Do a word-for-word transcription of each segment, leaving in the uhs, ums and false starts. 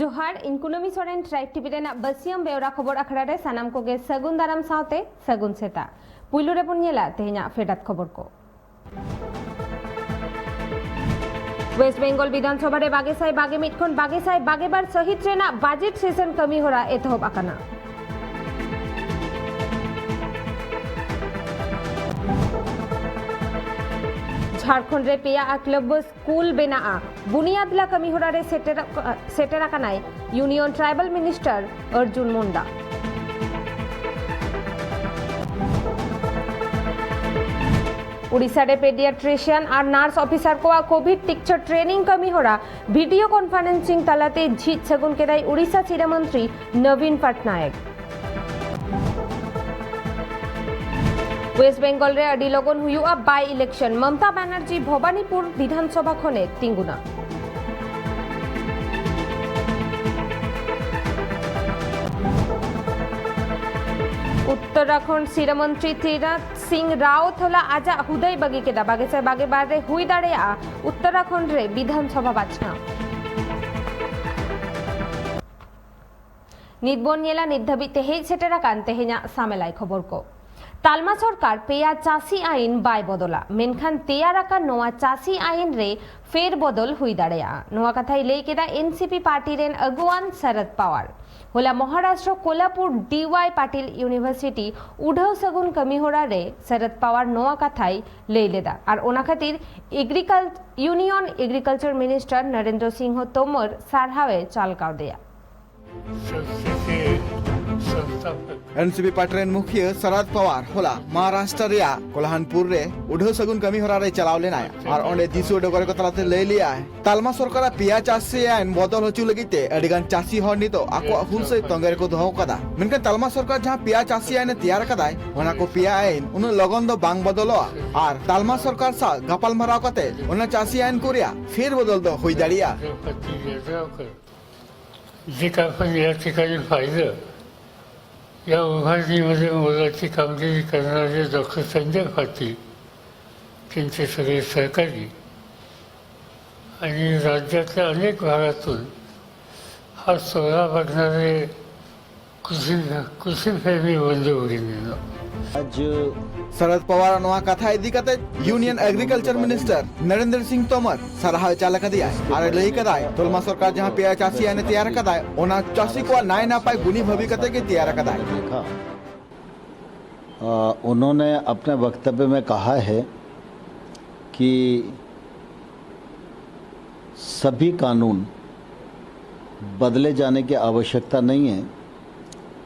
ᱡᱚᱦᱟᱨ, ᱤᱧ ᱠᱩᱱᱟᱹᱢᱤ ᱥᱚᱨᱮᱱ, ᱴᱨᱟᱭᱤᱵᱽ ᱴᱤᱵᱷᱤ ᱨᱮᱱᱟᱜ ᱵᱟᱹᱥᱭᱟᱹᱢ ᱵᱮᱣᱨᱟ ᱠᱷᱚᱵᱚᱨ ᱟᱠᱷᱲᱟ ᱨᱮ ᱥᱟᱱᱟᱢ ᱠᱚᱜᱮ ᱥᱟᱹᱜᱩᱱ ᱫᱟᱨᱟᱢ ᱥᱟᱶᱛᱮ ᱥᱟᱹᱜᱩᱱ ᱥᱮᱛᱟᱜ᱾ ᱯᱩᱭᱞᱩ ᱨᱮᱵᱚᱱ ᱧᱮᱞᱟ ᱛᱮᱦᱮᱧᱟᱜ ᱯᱷᱮᱰᱟᱛ ᱠᱷᱚᱵᱚᱨ ᱠᱚ᱾ ᱣᱮᱥᱴ ᱵᱮᱝᱜᱚᱞ ᱵᱤᱫᱷᱟᱱ ᱥᱚᱵᱷᱟ ᱨᱮ ᱵᱟᱜᱮ ᱥᱟᱭ ᱵᱟᱜᱮ ᱢᱤᱫ ᱠᱷᱚᱱ ᱵᱟᱜᱮ ᱥᱟᱭ ᱵᱟᱜᱮ ᱵᱟᱨ ᱥᱟᱹᱦᱤᱛ ᱨᱮᱱᱟᱜ ᱵᱟᱡᱮᱴ ᱥᱮᱥᱚᱱ ᱠᱟᱹᱢᱤ ᱦᱚᱨᱟ ᱮᱛᱚᱦᱚᱵ ᱟᱠᱟᱱᱟ᱾ ᱡᱷᱟᱲᱠᱷᱚᱸᱰ ᱨᱮ ᱯᱮᱭᱟ ᱟᱠᱞᱟᱵ ᱵᱟᱥ ᱥᱠᱩᱞ ᱵᱮᱱᱟᱜᱼᱟ᱾ ᱵᱩᱱᱤᱭᱟᱫᱽ ᱞᱟ ᱠᱟᱹᱢᱤ ᱦᱚᱨᱟ ᱨᱮ ᱥᱮᱴᱮᱨ, ᱥᱮᱴᱮᱨ ᱟᱠᱟᱱᱟᱭ union tribal minister Arjun Munda. Odisha ᱨᱮ ᱯᱮᱰᱤᱭᱟᱴᱨᱤᱥᱤᱭᱟᱱ ᱟᱨ ᱱᱟᱨᱥ ᱚᱯᱷᱤᱥᱟᱨ ᱠᱚᱣᱟᱜ ᱠᱳᱵᱷᱤᱰ ᱴᱤᱠᱪᱟᱨ ᱴᱨᱮᱱᱤᱝ ᱠᱟᱹᱢᱤ ᱦᱚᱨᱟ ᱵᱷᱤᱰᱤᱭᱳ ᱠᱚᱱᱯᱷᱟᱨᱮᱱᱥᱤᱝ ᱛᱟᱞᱟᱛᱮ ᱡᱷᱤᱡ ᱥᱟᱹᱜᱩᱱ ᱠᱮᱫᱟᱭ ᱩᱰᱤᱥᱟ ᱥᱤᱨᱟᱹ ᱢᱚᱱᱛᱨᱤ ᱱᱚᱵᱤᱱ ᱯᱟᱴᱱᱟᱭᱮᱠ᱾ ᱣᱮᱥᱴ ᱵᱮᱝᱜᱚᱞ ᱨᱮ ᱟᱹᱰᱤ ᱞᱚᱜᱚᱱ ᱦᱩᱭᱩᱜᱼᱟ ᱵᱟᱭ ᱤᱞᱮᱠᱥᱚᱱ, ᱢᱚᱢᱚᱛᱟ ᱵᱟᱱᱟᱨᱡᱤ ᱵᱷᱚᱵᱟᱱᱤᱯᱩᱨ ᱵᱤᱫᱷᱟᱱ ᱥᱚᱵᱷᱟ ᱠᱷᱚᱱᱮ ᱛᱤᱸᱜᱩᱱᱟ᱾ ᱩᱛᱛᱚᱨᱟᱠᱷᱚᱸᱰ ᱥᱤᱨᱟᱹ ᱢᱚᱱᱛᱨᱤ ᱛᱤᱨᱟᱛ ᱥᱤᱝ ᱨᱟᱣᱛᱷ ᱦᱚᱞᱟ ᱟᱡᱟᱜ ᱦᱩᱫᱟᱹᱭ ᱵᱟᱹᱜᱤ ᱠᱮᱫᱟ᱾ ᱵᱟᱜᱮ ᱥᱟᱭ ᱵᱟᱜᱮ ᱵᱟᱨ ᱨᱮ ᱦᱩᱭ ᱫᱟᱲᱮᱭᱟᱜᱼᱟ ᱩᱛᱛᱚᱨᱟᱠᱷᱚᱸᱰ ᱨᱮ ᱵᱤᱫᱷᱟᱱ ᱥᱚᱵᱷᱟ ᱵᱟᱪᱷᱱᱟᱣ᱾ ᱱᱤᱛ ᱵᱚᱱ ᱧᱮᱞᱟ ᱱᱤᱛ ᱫᱷᱟᱹᱵᱤᱡ ᱛᱮ ᱦᱮᱡ ᱥᱮᱴᱮᱨ ᱟᱠᱟᱱ ᱛᱮᱦᱮᱧᱟᱜ ᱥᱟᱢᱮᱞᱟᱭ ᱠᱷᱚᱵᱚᱨ ᱠᱚ᱾ ᱛᱟᱞᱢᱟ ᱥᱚᱨᱠᱟᱨ ᱯᱮᱭᱟ ᱪᱟᱹᱥᱤ ᱟᱭᱤᱱ ᱵᱟᱭ ᱵᱚᱫᱚᱞᱟ, ᱢᱮᱱᱠᱷᱟᱱ ᱛᱮᱭᱟᱨ ᱟᱠᱟᱱ ᱱᱚᱣᱟ ᱪᱟᱹᱥᱤ ᱟᱭᱤᱱ ᱨᱮ ᱯᱷᱮᱨ ᱵᱚᱫᱚᱞ ᱦᱩᱭ ᱫᱟᱲᱮᱭᱟᱜᱼᱟ᱾ ᱱᱚᱣᱟ ᱠᱟᱛᱷᱟᱭ ᱞᱟᱹᱭ ᱠᱮᱫᱟ ᱮᱱᱥᱤᱯᱤ ᱯᱟᱨᱴᱤ ᱨᱮᱱ ᱟᱹᱜᱩᱣᱟᱱ ᱥᱚᱨᱚᱫ ᱯᱟᱣᱟᱨ᱾ ᱦᱚᱞᱟ ᱢᱚᱦᱟᱨᱟᱥᱴᱨᱚ ᱠᱳᱞᱟᱯᱩᱨ ᱰᱤᱣᱟᱭ ᱯᱟᱴᱤᱞ ᱤᱭᱩᱱᱤᱵᱷᱟᱨᱥᱤᱴᱤ ᱩᱰᱷᱟᱹᱣ ᱥᱟᱹᱜᱩᱱ ᱠᱟᱹᱢᱤ ᱦᱚᱨᱟ ᱨᱮ ᱥᱚᱨᱚᱫ ᱯᱟᱣᱟᱨ ᱱᱚᱣᱟ ᱠᱟᱛᱷᱟᱭ ᱞᱟᱹᱭ ᱞᱮᱫᱟ ᱟᱨ ᱚᱱᱟ ᱠᱷᱟᱹᱛᱤᱨ ᱮᱜᱽᱨᱤᱠᱟᱞ-, ᱤᱭᱩᱱᱤᱭᱚᱱ ᱮᱜᱽᱨᱤᱠᱟᱞᱪᱟᱨ ᱢᱤᱱᱤᱥᱴᱟᱨ ᱱᱚᱨᱮᱱᱫᱨᱚ ᱥᱤᱝᱦᱚ ᱛᱳᱢᱚᱨ ᱥᱟᱨᱦᱟᱣ ᱮ ᱪᱟᱞ ᱠᱟᱣᱫᱮᱭᱟ᱾ ᱮᱱᱥᱤᱯᱤ ᱯᱟᱨᱴᱤ ᱨᱮᱱ ᱢᱩᱠᱷᱤᱭᱟᱹ ᱥᱚᱨᱚᱫ ᱯᱟᱣᱟᱨ ᱦᱚᱞᱟ ᱢᱚᱦᱟᱨᱟᱥᱴᱨᱚ ᱨᱮᱭᱟᱜ ᱠᱳᱞᱦᱟᱱᱯᱩᱨ ᱨᱮ ᱩᱰᱷᱟᱹᱣ ᱥᱟᱹᱜᱩᱱ ᱠᱟᱹᱢᱤ ᱦᱚᱨᱟ ᱨᱮᱭ ᱪᱟᱞᱟᱣ ᱞᱮᱱᱟᱭ ᱟᱨ ᱚᱸᱰᱮ ᱫᱤᱥᱩᱣᱟᱹ ᱰᱚᱜᱚᱨ ᱠᱚ ᱛᱟᱞᱟᱛᱮ ᱞᱟᱹᱭ ᱞᱮᱫᱟᱭ, ᱛᱟᱞᱢᱟ ᱥᱚᱨᱠᱟᱨᱟᱜ ᱯᱮᱭᱟ ᱪᱟᱹᱥᱤ ᱟᱭᱤᱱ ᱵᱚᱫᱚᱞ ᱦᱚᱪᱚ ᱞᱟᱹᱜᱤᱫ ᱛᱮ ᱟᱹᱰᱤ ᱜᱟᱱ ᱪᱟᱹᱥᱤ ᱦᱚᱲ ᱱᱤᱛᱚᱜ ᱟᱠᱚᱣᱟᱜ ᱦᱩᱞᱥᱟᱹᱭ ᱛᱚᱸᱜᱮ ᱨᱮᱠᱚ ᱫᱚᱦᱚ ᱟᱠᱟᱫᱟ᱾ ᱢᱮᱱᱠᱷᱟᱱ ᱛᱟᱞᱢᱟ ᱥᱚᱨᱠᱟᱨ ᱡᱟᱦᱟᱸ ᱯᱮᱭᱟ ᱪᱟᱹᱥᱤ ᱟᱭᱤᱱ ᱮ ᱛᱮᱭᱟᱨ ᱟᱠᱟᱫᱟᱭ, ᱚᱱᱟ ᱠᱚ ᱯᱮᱭᱟ ᱟᱭᱤᱱ ᱩᱱᱟᱹᱜ ᱞᱚᱜᱚᱱ ᱫᱚ ᱵᱟᱝ ᱵᱚᱫᱚᱞᱚᱜᱼᱟ ᱟᱨ ᱛᱟᱞᱢᱟ ᱥᱚᱨᱠᱟᱨ ᱥᱟᱶ ᱜᱟᱯᱟᱞᱢᱟᱨᱟᱣ ᱠᱟᱛᱮ ᱚᱱᱟ ᱪᱟᱹᱥᱤ ᱟᱭᱤᱱ ᱠᱚ ᱨᱮᱭᱟᱜ ᱯᱷᱮᱨ ᱵᱚᱫᱚᱞ ᱫᱚ ᱦᱩᱭ ᱫᱟᱲᱮᱭᱟᱜᱼᱟ᱾ जे का अपन याचिका फायदा या उभारणीमध्ये मोलाची कामगिरी करणारे डॉक्टर संजय पाटील त्यांचे सगळे सहकारी आणि राज्यातल्या अनेक भागातून हा सोहळा बघणारे कृषी कृषीप्रेमी बंधू भगिनींनो, आज ᱥᱚᱨᱚᱫ ᱯᱟᱣᱟᱨ ᱱᱚᱣᱟ ᱠᱟᱛᱷᱟ ᱤᱫᱤ ᱠᱟᱛᱮ ᱤᱭᱩᱱᱤᱭᱚᱱ ᱮᱜᱽᱨᱤᱠᱟᱞᱪᱟᱨ ᱢᱤᱱᱤᱥᱴᱟᱨ ᱱᱚᱨᱮᱱᱫᱨᱚ ᱥᱤᱝ ᱛᱳᱢᱟᱨ ᱥᱟᱨᱦᱟᱣ ᱪᱟᱞ ᱟᱠᱟᱫᱮᱭᱟ ᱟᱨ ᱮ ᱞᱟᱹᱭ ᱠᱟᱫᱟᱭ, ᱛᱟᱞᱢᱟ ᱥᱚᱨᱠᱟᱨ ᱡᱟᱦᱟᱸ ᱯᱮᱭᱟ ᱪᱟᱹᱥᱤ ᱟᱭᱤᱱ ᱮ ᱛᱮᱭᱟᱨ ᱟᱠᱟᱫᱟᱭ, ᱚᱱᱟ ᱪᱟᱹᱥᱤ ᱠᱚᱣᱟᱜ ᱱᱟᱭ ᱱᱟᱯᱟᱭ ᱜᱩᱱᱤ ᱵᱷᱟᱹᱵᱤ ᱠᱟᱛᱮ ᱜᱮ ᱛᱮᱭᱟᱨ ᱟᱠᱟᱫᱟᱭ᱾ देखा। अ, उन्होंने अपने वक्तव्य में कहा है कि सभी कानून बदले जाने की आवश्यकता नहीं है।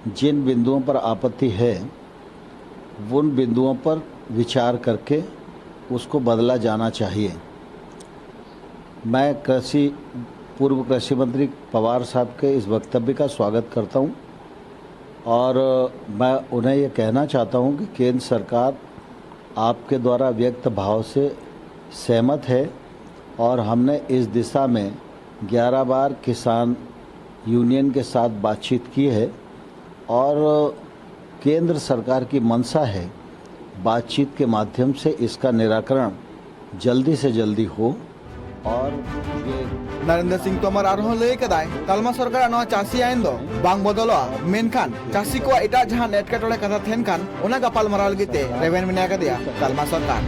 जिन बिंदुओं पर आपत्ति है, उन बिंदुओं पर विचार करके उसको बदला जाना चाहिए। मैं कृषि पूर्व कृषि मंत्री पवार साहब के इस वक्तव्य का स्वागत करता हूं और मैं उन्हें ये कहना चाहता हूं कि केंद्र सरकार आपके द्वारा व्यक्त भाव से सहमत है और हमने इस दिशा में ग्यारह बार किसान यूनियन के साथ बातचीत की है और केंद्र सरकार की मंशा है बातचीत के माध्यम से इसका निराकरण जल्दी से जल्दी हो और ये ᱱᱚᱨᱮᱱᱫᱨᱚ ᱥᱤᱝ ᱛᱳᱢᱟᱨ ᱟᱨᱦᱚᱸ ᱞᱟᱹᱭ ᱠᱟᱫᱟᱭ, ᱛᱟᱞᱢᱟ ᱥᱚᱨᱠᱟᱨᱟᱜ ᱱᱚᱣᱟ ᱪᱟᱹᱥᱤ ᱟᱭᱤᱱ ᱫᱚ ᱵᱟᱝ ᱵᱚᱫᱚᱞᱚᱜᱼᱟ, ᱢᱮᱱᱠᱷᱟᱱ ᱪᱟᱹᱥᱤ ᱠᱚᱣᱟᱜ ᱮᱴᱟᱜ ᱡᱟᱦᱟᱱ ᱮᱴᱠᱮᱴᱚᱬᱮ ᱠᱟᱛᱷᱟ ᱛᱟᱦᱮᱱ ᱠᱷᱟᱱ ᱚᱱᱟ ᱜᱟᱯᱟᱞᱢᱟᱨᱟᱣ ᱞᱟᱹᱜᱤᱫ ᱛᱮ ᱨᱮᱵᱮᱱ ᱢᱮᱱᱟᱜ ᱟᱠᱟᱫᱮᱭᱟ ᱛᱟᱞᱢᱟ ᱥᱚᱨᱠᱟᱨ᱾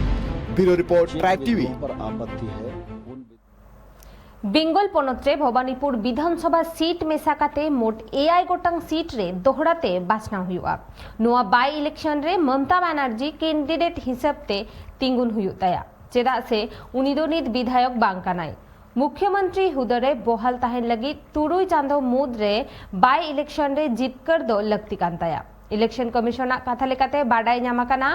ᱵᱤᱭᱩᱨᱳ ᱨᱤᱯᱳᱨᱴ, ᱴᱨᱟᱭᱤᱵᱽ ᱴᱤᱵᱷᱤ᱾ पर आपत्ति है उन ᱵᱮᱝᱜᱚᱞ ᱯᱚᱱᱚᱛ ᱨᱮ ᱵᱷᱚᱵᱟᱱᱤᱯᱩᱨ ᱵᱤᱫᱷᱟᱱᱥᱚᱵᱷᱟ ᱥᱤᱴ ᱢᱮᱥᱟ ᱠᱟᱛᱮ ᱢᱳᱴ ᱮᱭᱟᱭ ᱜᱚᱴᱟᱝ ᱥᱤᱴ ᱨᱮ ᱫᱚᱦᱲᱟ ᱛᱮ ᱵᱟᱪᱷᱱᱟᱣ ᱦᱩᱭᱩᱜᱼᱟ᱾ ᱱᱚᱣᱟ ᱵᱟᱭ ᱤᱞᱮᱠᱥᱚᱱ ᱨᱮ ᱢᱚᱢᱚᱛᱟ ᱵᱟᱱᱟᱨᱡᱤ ᱠᱮᱱᱰᱤᱰᱮᱴ ᱦᱤᱥᱟᱹᱵ ᱛᱮ ᱛᱤᱸᱜᱩᱱ ᱦᱩᱭᱩᱜ ᱛᱟᱭᱟ, ᱪᱮᱫᱟᱜ ᱥᱮ ᱩᱱᱤ ᱫᱚ ᱱᱤᱛ ᱵᱤᱫᱷᱟᱭᱚᱠ ᱵᱟᱝ ᱠᱟᱱᱟᱭ᱾ ᱢᱩᱠᱷᱭᱚᱢᱚᱱᱛᱨᱤ ᱦᱩᱫᱟᱹ ᱨᱮ ᱵᱚᱦᱟᱞ ᱛᱟᱦᱮᱱ ᱞᱟᱹᱜᱤᱫ ᱛᱩᱨᱩᱭ ᱪᱟᱸᱫᱚ ᱢᱩᱫᱽ ᱨᱮ ᱵᱟᱭ ᱤᱞᱮᱠᱥᱚᱱ ᱨᱮ ᱡᱤᱛᱠᱟᱹᱨ ᱫᱚ ᱞᱟᱹᱠᱛᱤ ᱠᱟᱱ ᱛᱟᱭᱟ᱾ ᱤᱞᱮᱠᱥᱚᱱ ᱠᱚᱢᱤᱥᱚᱱᱟᱜ ᱠᱟᱛᱷᱟ ᱞᱮᱠᱟᱛᱮ ᱵᱟᱰᱟᱭ ᱧᱟᱢ ᱟᱠᱟᱱᱟ,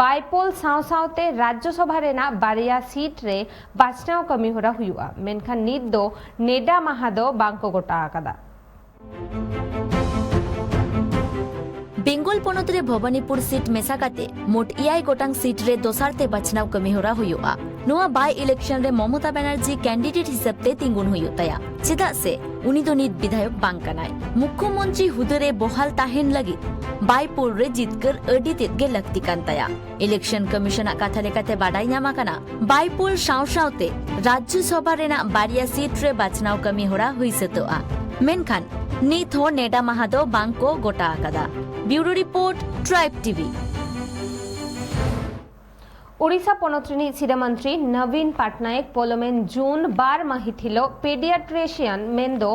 ᱵᱟᱭᱯᱳᱞ ᱥᱟᱶ ᱥᱟᱶᱛᱮ ᱨᱟᱡᱽᱡᱚ ᱥᱚᱵᱷᱟ ᱨᱮᱱᱟᱜ ᱵᱟᱨᱭᱟ ᱥᱤᱴ ᱨᱮ ᱵᱟᱪᱷᱱᱟᱣ ᱠᱟᱹᱢᱤ ᱦᱚᱨᱟ ᱦᱩᱭᱩᱜᱼᱟ, ᱢᱮᱱᱠᱷᱟᱱ ᱱᱤᱛ ᱫᱚ ᱱᱮᱰᱟ ᱢᱟᱦᱟ ᱫᱚ ᱵᱟᱝ ᱠᱚ ᱜᱚᱴᱟ ᱟᱠᱟᱫᱟ᱾ ᱵᱮᱝᱜᱚᱞ ᱯᱚᱱᱚᱛ ᱨᱮ ᱵᱷᱚᱵᱟᱱᱤᱯᱩᱨ ᱥᱤᱴ ᱢᱮᱥᱟ ᱠᱟᱛᱮ ᱢᱳᱴ ᱮᱭᱟᱭ ᱜᱚᱴᱟᱝ ᱥᱤᱴ ᱨᱮ ᱫᱚᱥᱟᱨ ᱛᱮ ᱵᱟᱪᱷᱱᱟᱣ ᱠᱟᱹᱢᱤ ᱦᱚᱨᱟ ᱦᱩᱭᱩᱜᱼᱟ᱾ ᱱᱚᱣᱟ ᱵᱟᱭ ᱤᱞᱮᱠᱥᱚᱱ ᱨᱮ ᱢᱚᱢᱚᱛᱟ ᱵᱟᱱᱟᱨᱡᱤ ᱠᱮᱱᱰᱤᱰᱮᱴ ᱦᱤᱥᱟᱹᱵ ᱛᱮ ᱛᱤᱸᱜᱩᱱ ᱦᱩᱭᱩᱜ ᱛᱟᱭᱟ, ᱪᱮᱫᱟᱜ ᱥᱮ ᱩᱱᱤ ᱫᱚ ᱱᱤᱛ ᱵᱤᱫᱷᱟᱭᱚᱠ ᱵᱟᱝ ᱠᱟᱱᱟᱭ᱾ ᱢᱩᱠᱷᱭᱚᱢᱚᱱᱛᱨᱤ ᱦᱩᱫᱟᱹ ᱨᱮ ᱵᱚᱦᱟᱞ ᱛᱟᱦᱮᱱ ᱞᱟᱹᱜᱤᱫ ᱵᱟᱭᱯᱳᱞ ᱨᱮ ᱡᱤᱛᱠᱟᱹᱨ ᱟᱹᱰᱤ ᱛᱮᱫ ᱜᱮ ᱞᱟᱹᱠᱛᱤ ᱠᱟᱱ ᱛᱟᱭᱟ᱾ ᱤᱞᱮᱠᱥᱚᱱ ᱠᱚᱢᱤᱥᱚᱱᱟᱜ ᱠᱟᱛᱷᱟ ᱞᱮᱠᱟᱛᱮ ᱵᱟᱰᱟᱭ ᱧᱟᱢ ᱟᱠᱟᱱᱟ, ᱵᱟᱭᱯᱳᱞ ᱥᱟᱶ ᱥᱟᱶᱛᱮ ᱨᱟᱡᱽᱡᱚ ᱥᱚᱵᱷᱟ ᱨᱮᱱᱟᱜ ᱵᱟᱨᱭᱟ ᱥᱤᱴ ᱨᱮ ᱵᱟᱪᱷᱱᱟᱣ ᱠᱟᱹᱢᱤ ᱦᱚᱨᱟ ᱦᱩᱭ ᱥᱟᱹᱛᱚᱜᱼᱟ, ᱢᱮᱱᱠᱷᱟᱱ ᱱᱤᱛ ᱦᱚᱸ ᱱᱮᱰᱟ ᱢᱟᱦᱟ ᱫᱚ ᱵᱟᱝ ᱠᱚ ᱜᱚᱴᱟ ᱟᱠᱟᱫᱟ᱾ Bureau report, Tribe TV. Odisha ᱯᱚᱱᱚᱛ ᱨᱤᱱᱤᱡ ᱥᱤᱨᱟᱹ ᱢᱚᱱᱛᱨᱤ ᱱᱚᱵᱤᱱ ᱯᱟᱴᱱᱟᱭᱮᱠ ᱯᱚᱞᱚᱢᱮᱱ ᱡᱩᱱ ᱵᱟᱨ ᱢᱟᱹᱦᱤᱛ ᱦᱤᱞᱚᱜ ᱯᱮᱰᱤᱭᱟᱴᱨᱤᱥᱤᱭᱟᱱ ᱢᱮᱱᱫᱚ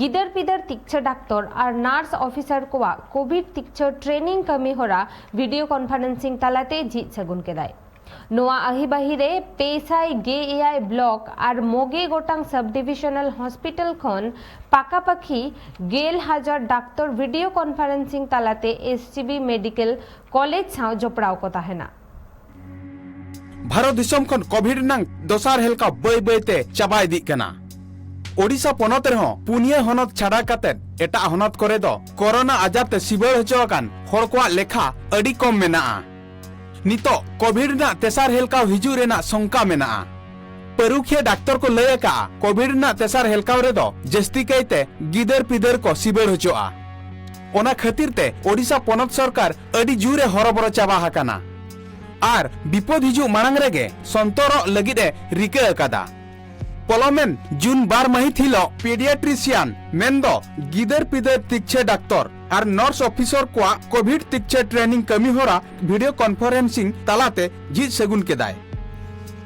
ᱜᱤᱫᱟᱹᱨ ᱯᱤᱫᱟᱹᱨ ᱛᱤᱠᱪᱷᱟᱹ ᱰᱟᱠᱛᱚᱨ ᱟᱨ ᱱᱟᱨᱥ ᱚᱯᱷᱤᱥᱟᱨ ᱠᱚᱣᱟᱜ ᱠᱳᱵᱷᱤᱰ ᱛᱤᱠᱪᱷᱟᱹ ᱴᱨᱮᱱᱤᱝ ᱠᱟᱹᱢᱤ ᱦᱚᱨᱟ ᱵᱷᱤᱰᱤᱭᱳ ᱠᱚᱱᱯᱷᱟᱨᱮᱱᱥᱤᱝ ᱛᱟᱞᱟᱛᱮ ᱡᱷᱤᱡ ᱥᱟᱹᱜᱩᱱ ᱠᱮᱫᱟᱭ᱾ ᱱᱚᱣᱟ ᱟᱹᱦᱤᱵᱟᱹᱦᱤ ᱨᱮ ᱯᱮ ᱥᱟᱭ ᱜᱮᱞ ᱮᱭᱟᱭ ᱵᱞᱚᱠ ᱟᱨ ᱢᱚᱜᱮ ᱜᱚᱴᱟᱝ ᱥᱟᱵ ᱰᱤᱵᱤᱡᱚᱱᱟᱞ ᱦᱚᱥᱯᱤᱴᱟᱞ ᱠᱷᱚᱱ ᱯᱟᱠᱟᱯᱟᱠᱷᱤ ᱜᱮᱞ ᱦᱟᱡᱟᱨ ᱰᱟᱠᱛᱚᱨ ᱵᱷᱤᱰᱤᱭᱳ ᱠᱚᱱᱯᱷᱟᱨᱮᱱᱥᱤᱝ ᱛᱟᱞᱟᱛᱮ ᱮᱥᱡᱤᱵᱤ ᱢᱮᱰᱤᱠᱮᱞ ᱠᱚᱞᱮᱡᱽ ᱥᱟᱶ ᱡᱚᱯᱲᱟᱣ ᱠᱚ ᱛᱟᱦᱮᱱᱟ᱾ ᱵᱷᱟᱨᱚᱛ ᱫᱤᱥᱚᱢ ᱠᱷᱚᱱ ᱠᱳᱵᱷᱤᱰ ᱨᱮᱱᱟᱜ ᱫᱚᱥᱟᱨ ᱦᱮᱞᱠᱟᱣ ᱵᱟᱹᱭ ᱵᱟᱹᱭ ᱛᱮ ᱪᱟᱵᱟ ᱤᱫᱤᱜ ᱠᱟᱱᱟ᱾ ᱳᱰᱤᱥᱟ ᱯᱚᱱᱚᱛ ᱨᱮᱦᱚᱸ ᱯᱩᱱᱭᱟᱹ ᱦᱚᱱᱚᱛ ᱪᱷᱟᱰᱟ ᱠᱟᱛᱮ ᱮᱴᱟᱜ ᱦᱚᱱᱚᱛ ᱠᱚᱨᱮ ᱫᱚ ᱠᱳᱨᱳᱱᱟ ᱟᱡᱟᱨ ᱛᱮ ᱥᱤᱵᱟᱹᱲ ᱦᱚᱪᱚ ᱟᱠᱟᱱ ᱦᱚᱲ ᱠᱚᱣᱟᱜ ᱞᱮᱠᱷᱟ ᱟᱹᱰᱤ ᱠᱚᱢ ᱢᱮᱱᱟᱜᱼᱟ᱾ ᱱᱤᱛᱚᱜ ᱠᱳᱵᱷᱤᱰ ᱨᱮᱱᱟᱜ ᱛᱮᱥᱟᱨ ᱦᱮᱞᱠᱟᱣ ᱦᱤᱡᱩᱜ ᱨᱮᱱᱟᱜ ᱥᱚᱝᱠᱟ ᱢᱮᱱᱟᱜᱼᱟ᱾ ᱯᱟᱹᱨᱩᱠᱷᱤᱭᱟᱹ ᱰᱟᱠᱛᱚᱨ ᱠᱚ ᱞᱟᱹᱭ ᱟᱠᱟᱜᱼᱟ, ᱠᱳᱵᱷᱤᱰ ᱨᱮᱱᱟᱜ ᱛᱮᱥᱟᱨ ᱦᱮᱞᱠᱟᱣ ᱨᱮᱫᱚ ᱡᱟᱹᱥᱛᱤ ᱠᱟᱭᱛᱮ ᱜᱤᱫᱟᱹᱨ ᱯᱤᱫᱟᱹᱨ ᱠᱚ ᱥᱤᱵᱟᱹᱲ ᱦᱚᱪᱚᱜᱼᱟ᱾ ᱚᱱᱟ ᱠᱷᱟᱹᱛᱤᱨ ᱛᱮ ᱳᱰᱤᱥᱟ ᱯᱚᱱᱚᱛ ᱥᱚᱨᱠᱟᱨ ᱟᱹᱰᱤ ᱡᱳᱨ ᱮ ᱦᱚᱨᱚᱵᱚᱨᱚ ᱪᱟᱵᱟ ᱟᱠᱟᱱᱟ ᱟᱨ ᱵᱤᱯᱚᱫ ᱦᱤᱡᱩᱜ ᱢᱟᱲᱟᱝ ᱨᱮᱜᱮ ᱥᱚᱱᱛᱚᱨᱚᱜ ᱞᱟᱹᱜᱤᱫ ᱮ ᱨᱤᱠᱟᱹ ᱟᱠᱟᱫᱟ᱾ ᱯᱚᱞᱚᱢᱮᱱ ᱡᱩᱱ ᱵᱟᱨ ᱢᱟᱹᱦᱤᱛ ᱦᱤᱞᱚᱜ ᱯᱤᱰᱤᱭᱟᱴᱨᱤᱥᱤᱭᱟᱱ ᱢᱮᱱᱫᱚ ᱜᱤᱫᱟᱹᱨ ᱯᱤᱫᱟᱹᱨ ᱛᱤᱠᱪᱷᱟᱹ ᱰᱟᱠᱛᱚᱨ ᱟᱨ ᱱᱚᱨᱥ ᱚᱯᱷᱤᱥᱚᱨ ᱠᱚᱣᱟᱜ ᱠᱳᱵᱷᱤᱰ ᱛᱤᱠᱪᱷᱟᱹ ᱴᱨᱮᱱᱤᱝ ᱠᱟᱹᱢᱤ ᱦᱚᱨᱟ ᱵᱷᱤᱰᱤᱭᱳ ᱠᱚᱱᱯᱷᱟᱨᱮᱱᱥᱤᱝ ᱛᱟᱞᱟᱛᱮ ᱡᱷᱤᱡ ᱥᱟᱹᱜᱩᱱ ᱠᱮᱫᱟᱭ᱾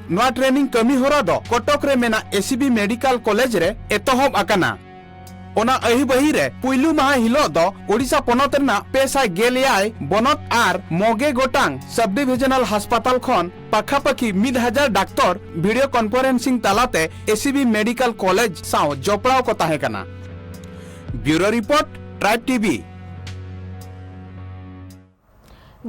ᱱᱚᱣᱟ ᱴᱨᱮᱱᱤᱝ ᱠᱟᱹᱢᱤ ᱦᱚᱨᱟ ᱫᱚ ᱠᱚᱴᱚᱠ ᱨᱮ ᱢᱮᱱᱟᱜ ᱮᱥᱤᱵᱤ ᱢᱮᱰᱤᱠᱟᱞ ᱠᱚᱞᱮᱡᱽ ᱨᱮ ᱮᱛᱚᱦᱚᱵ ᱟᱠᱟᱱᱟ᱾ ᱚᱱᱟ ᱟᱹᱦᱤᱵᱟᱹᱦᱤ ᱨᱮ ᱯᱩᱭᱞᱩ ᱢᱟᱦᱟ ᱦᱤᱞᱚᱜ ᱫᱚ ᱳᱰᱤᱥᱟ ᱯᱚᱱᱚᱛ ᱨᱮᱱᱟᱜ ᱯᱮ ᱥᱟᱭ ᱜᱮᱞ ᱮᱭᱟᱭ ᱵᱚᱱᱚᱛ ᱟᱨ ᱢᱚᱜᱮ ᱜᱚᱴᱟᱝ ᱥᱟᱵ ᱰᱤᱵᱷᱤᱡᱚᱱᱟᱞ ᱦᱟᱥᱯᱟᱛᱟᱞ ᱠᱷᱚᱱ ᱯᱟᱠᱷᱟᱯᱟᱠᱷᱤ ᱢᱤᱫ ᱦᱟᱡᱟᱨ ᱰᱟᱠᱛᱚᱨ ᱵᱷᱤᱰᱤᱭᱳ ᱠᱚᱱᱯᱷᱟᱨᱮᱱᱥᱤᱝ ᱛᱟᱞᱟᱛᱮ ᱮᱥᱤᱵᱤ ᱢᱮᱰᱤᱠᱟᱞ ᱠᱚᱞᱮᱡᱽ ᱥᱟᱶ ᱡᱚᱯᱲᱟᱣ ᱠᱚ ᱛᱟᱦᱮᱸ ᱠᱟᱱᱟ᱾ ᱵᱭᱩᱨᱳ ᱨᱤᱯᱳᱨᱴ, ᱴᱨᱟᱭᱤᱵᱽ ᱴᱤᱵᱷᱤ᱾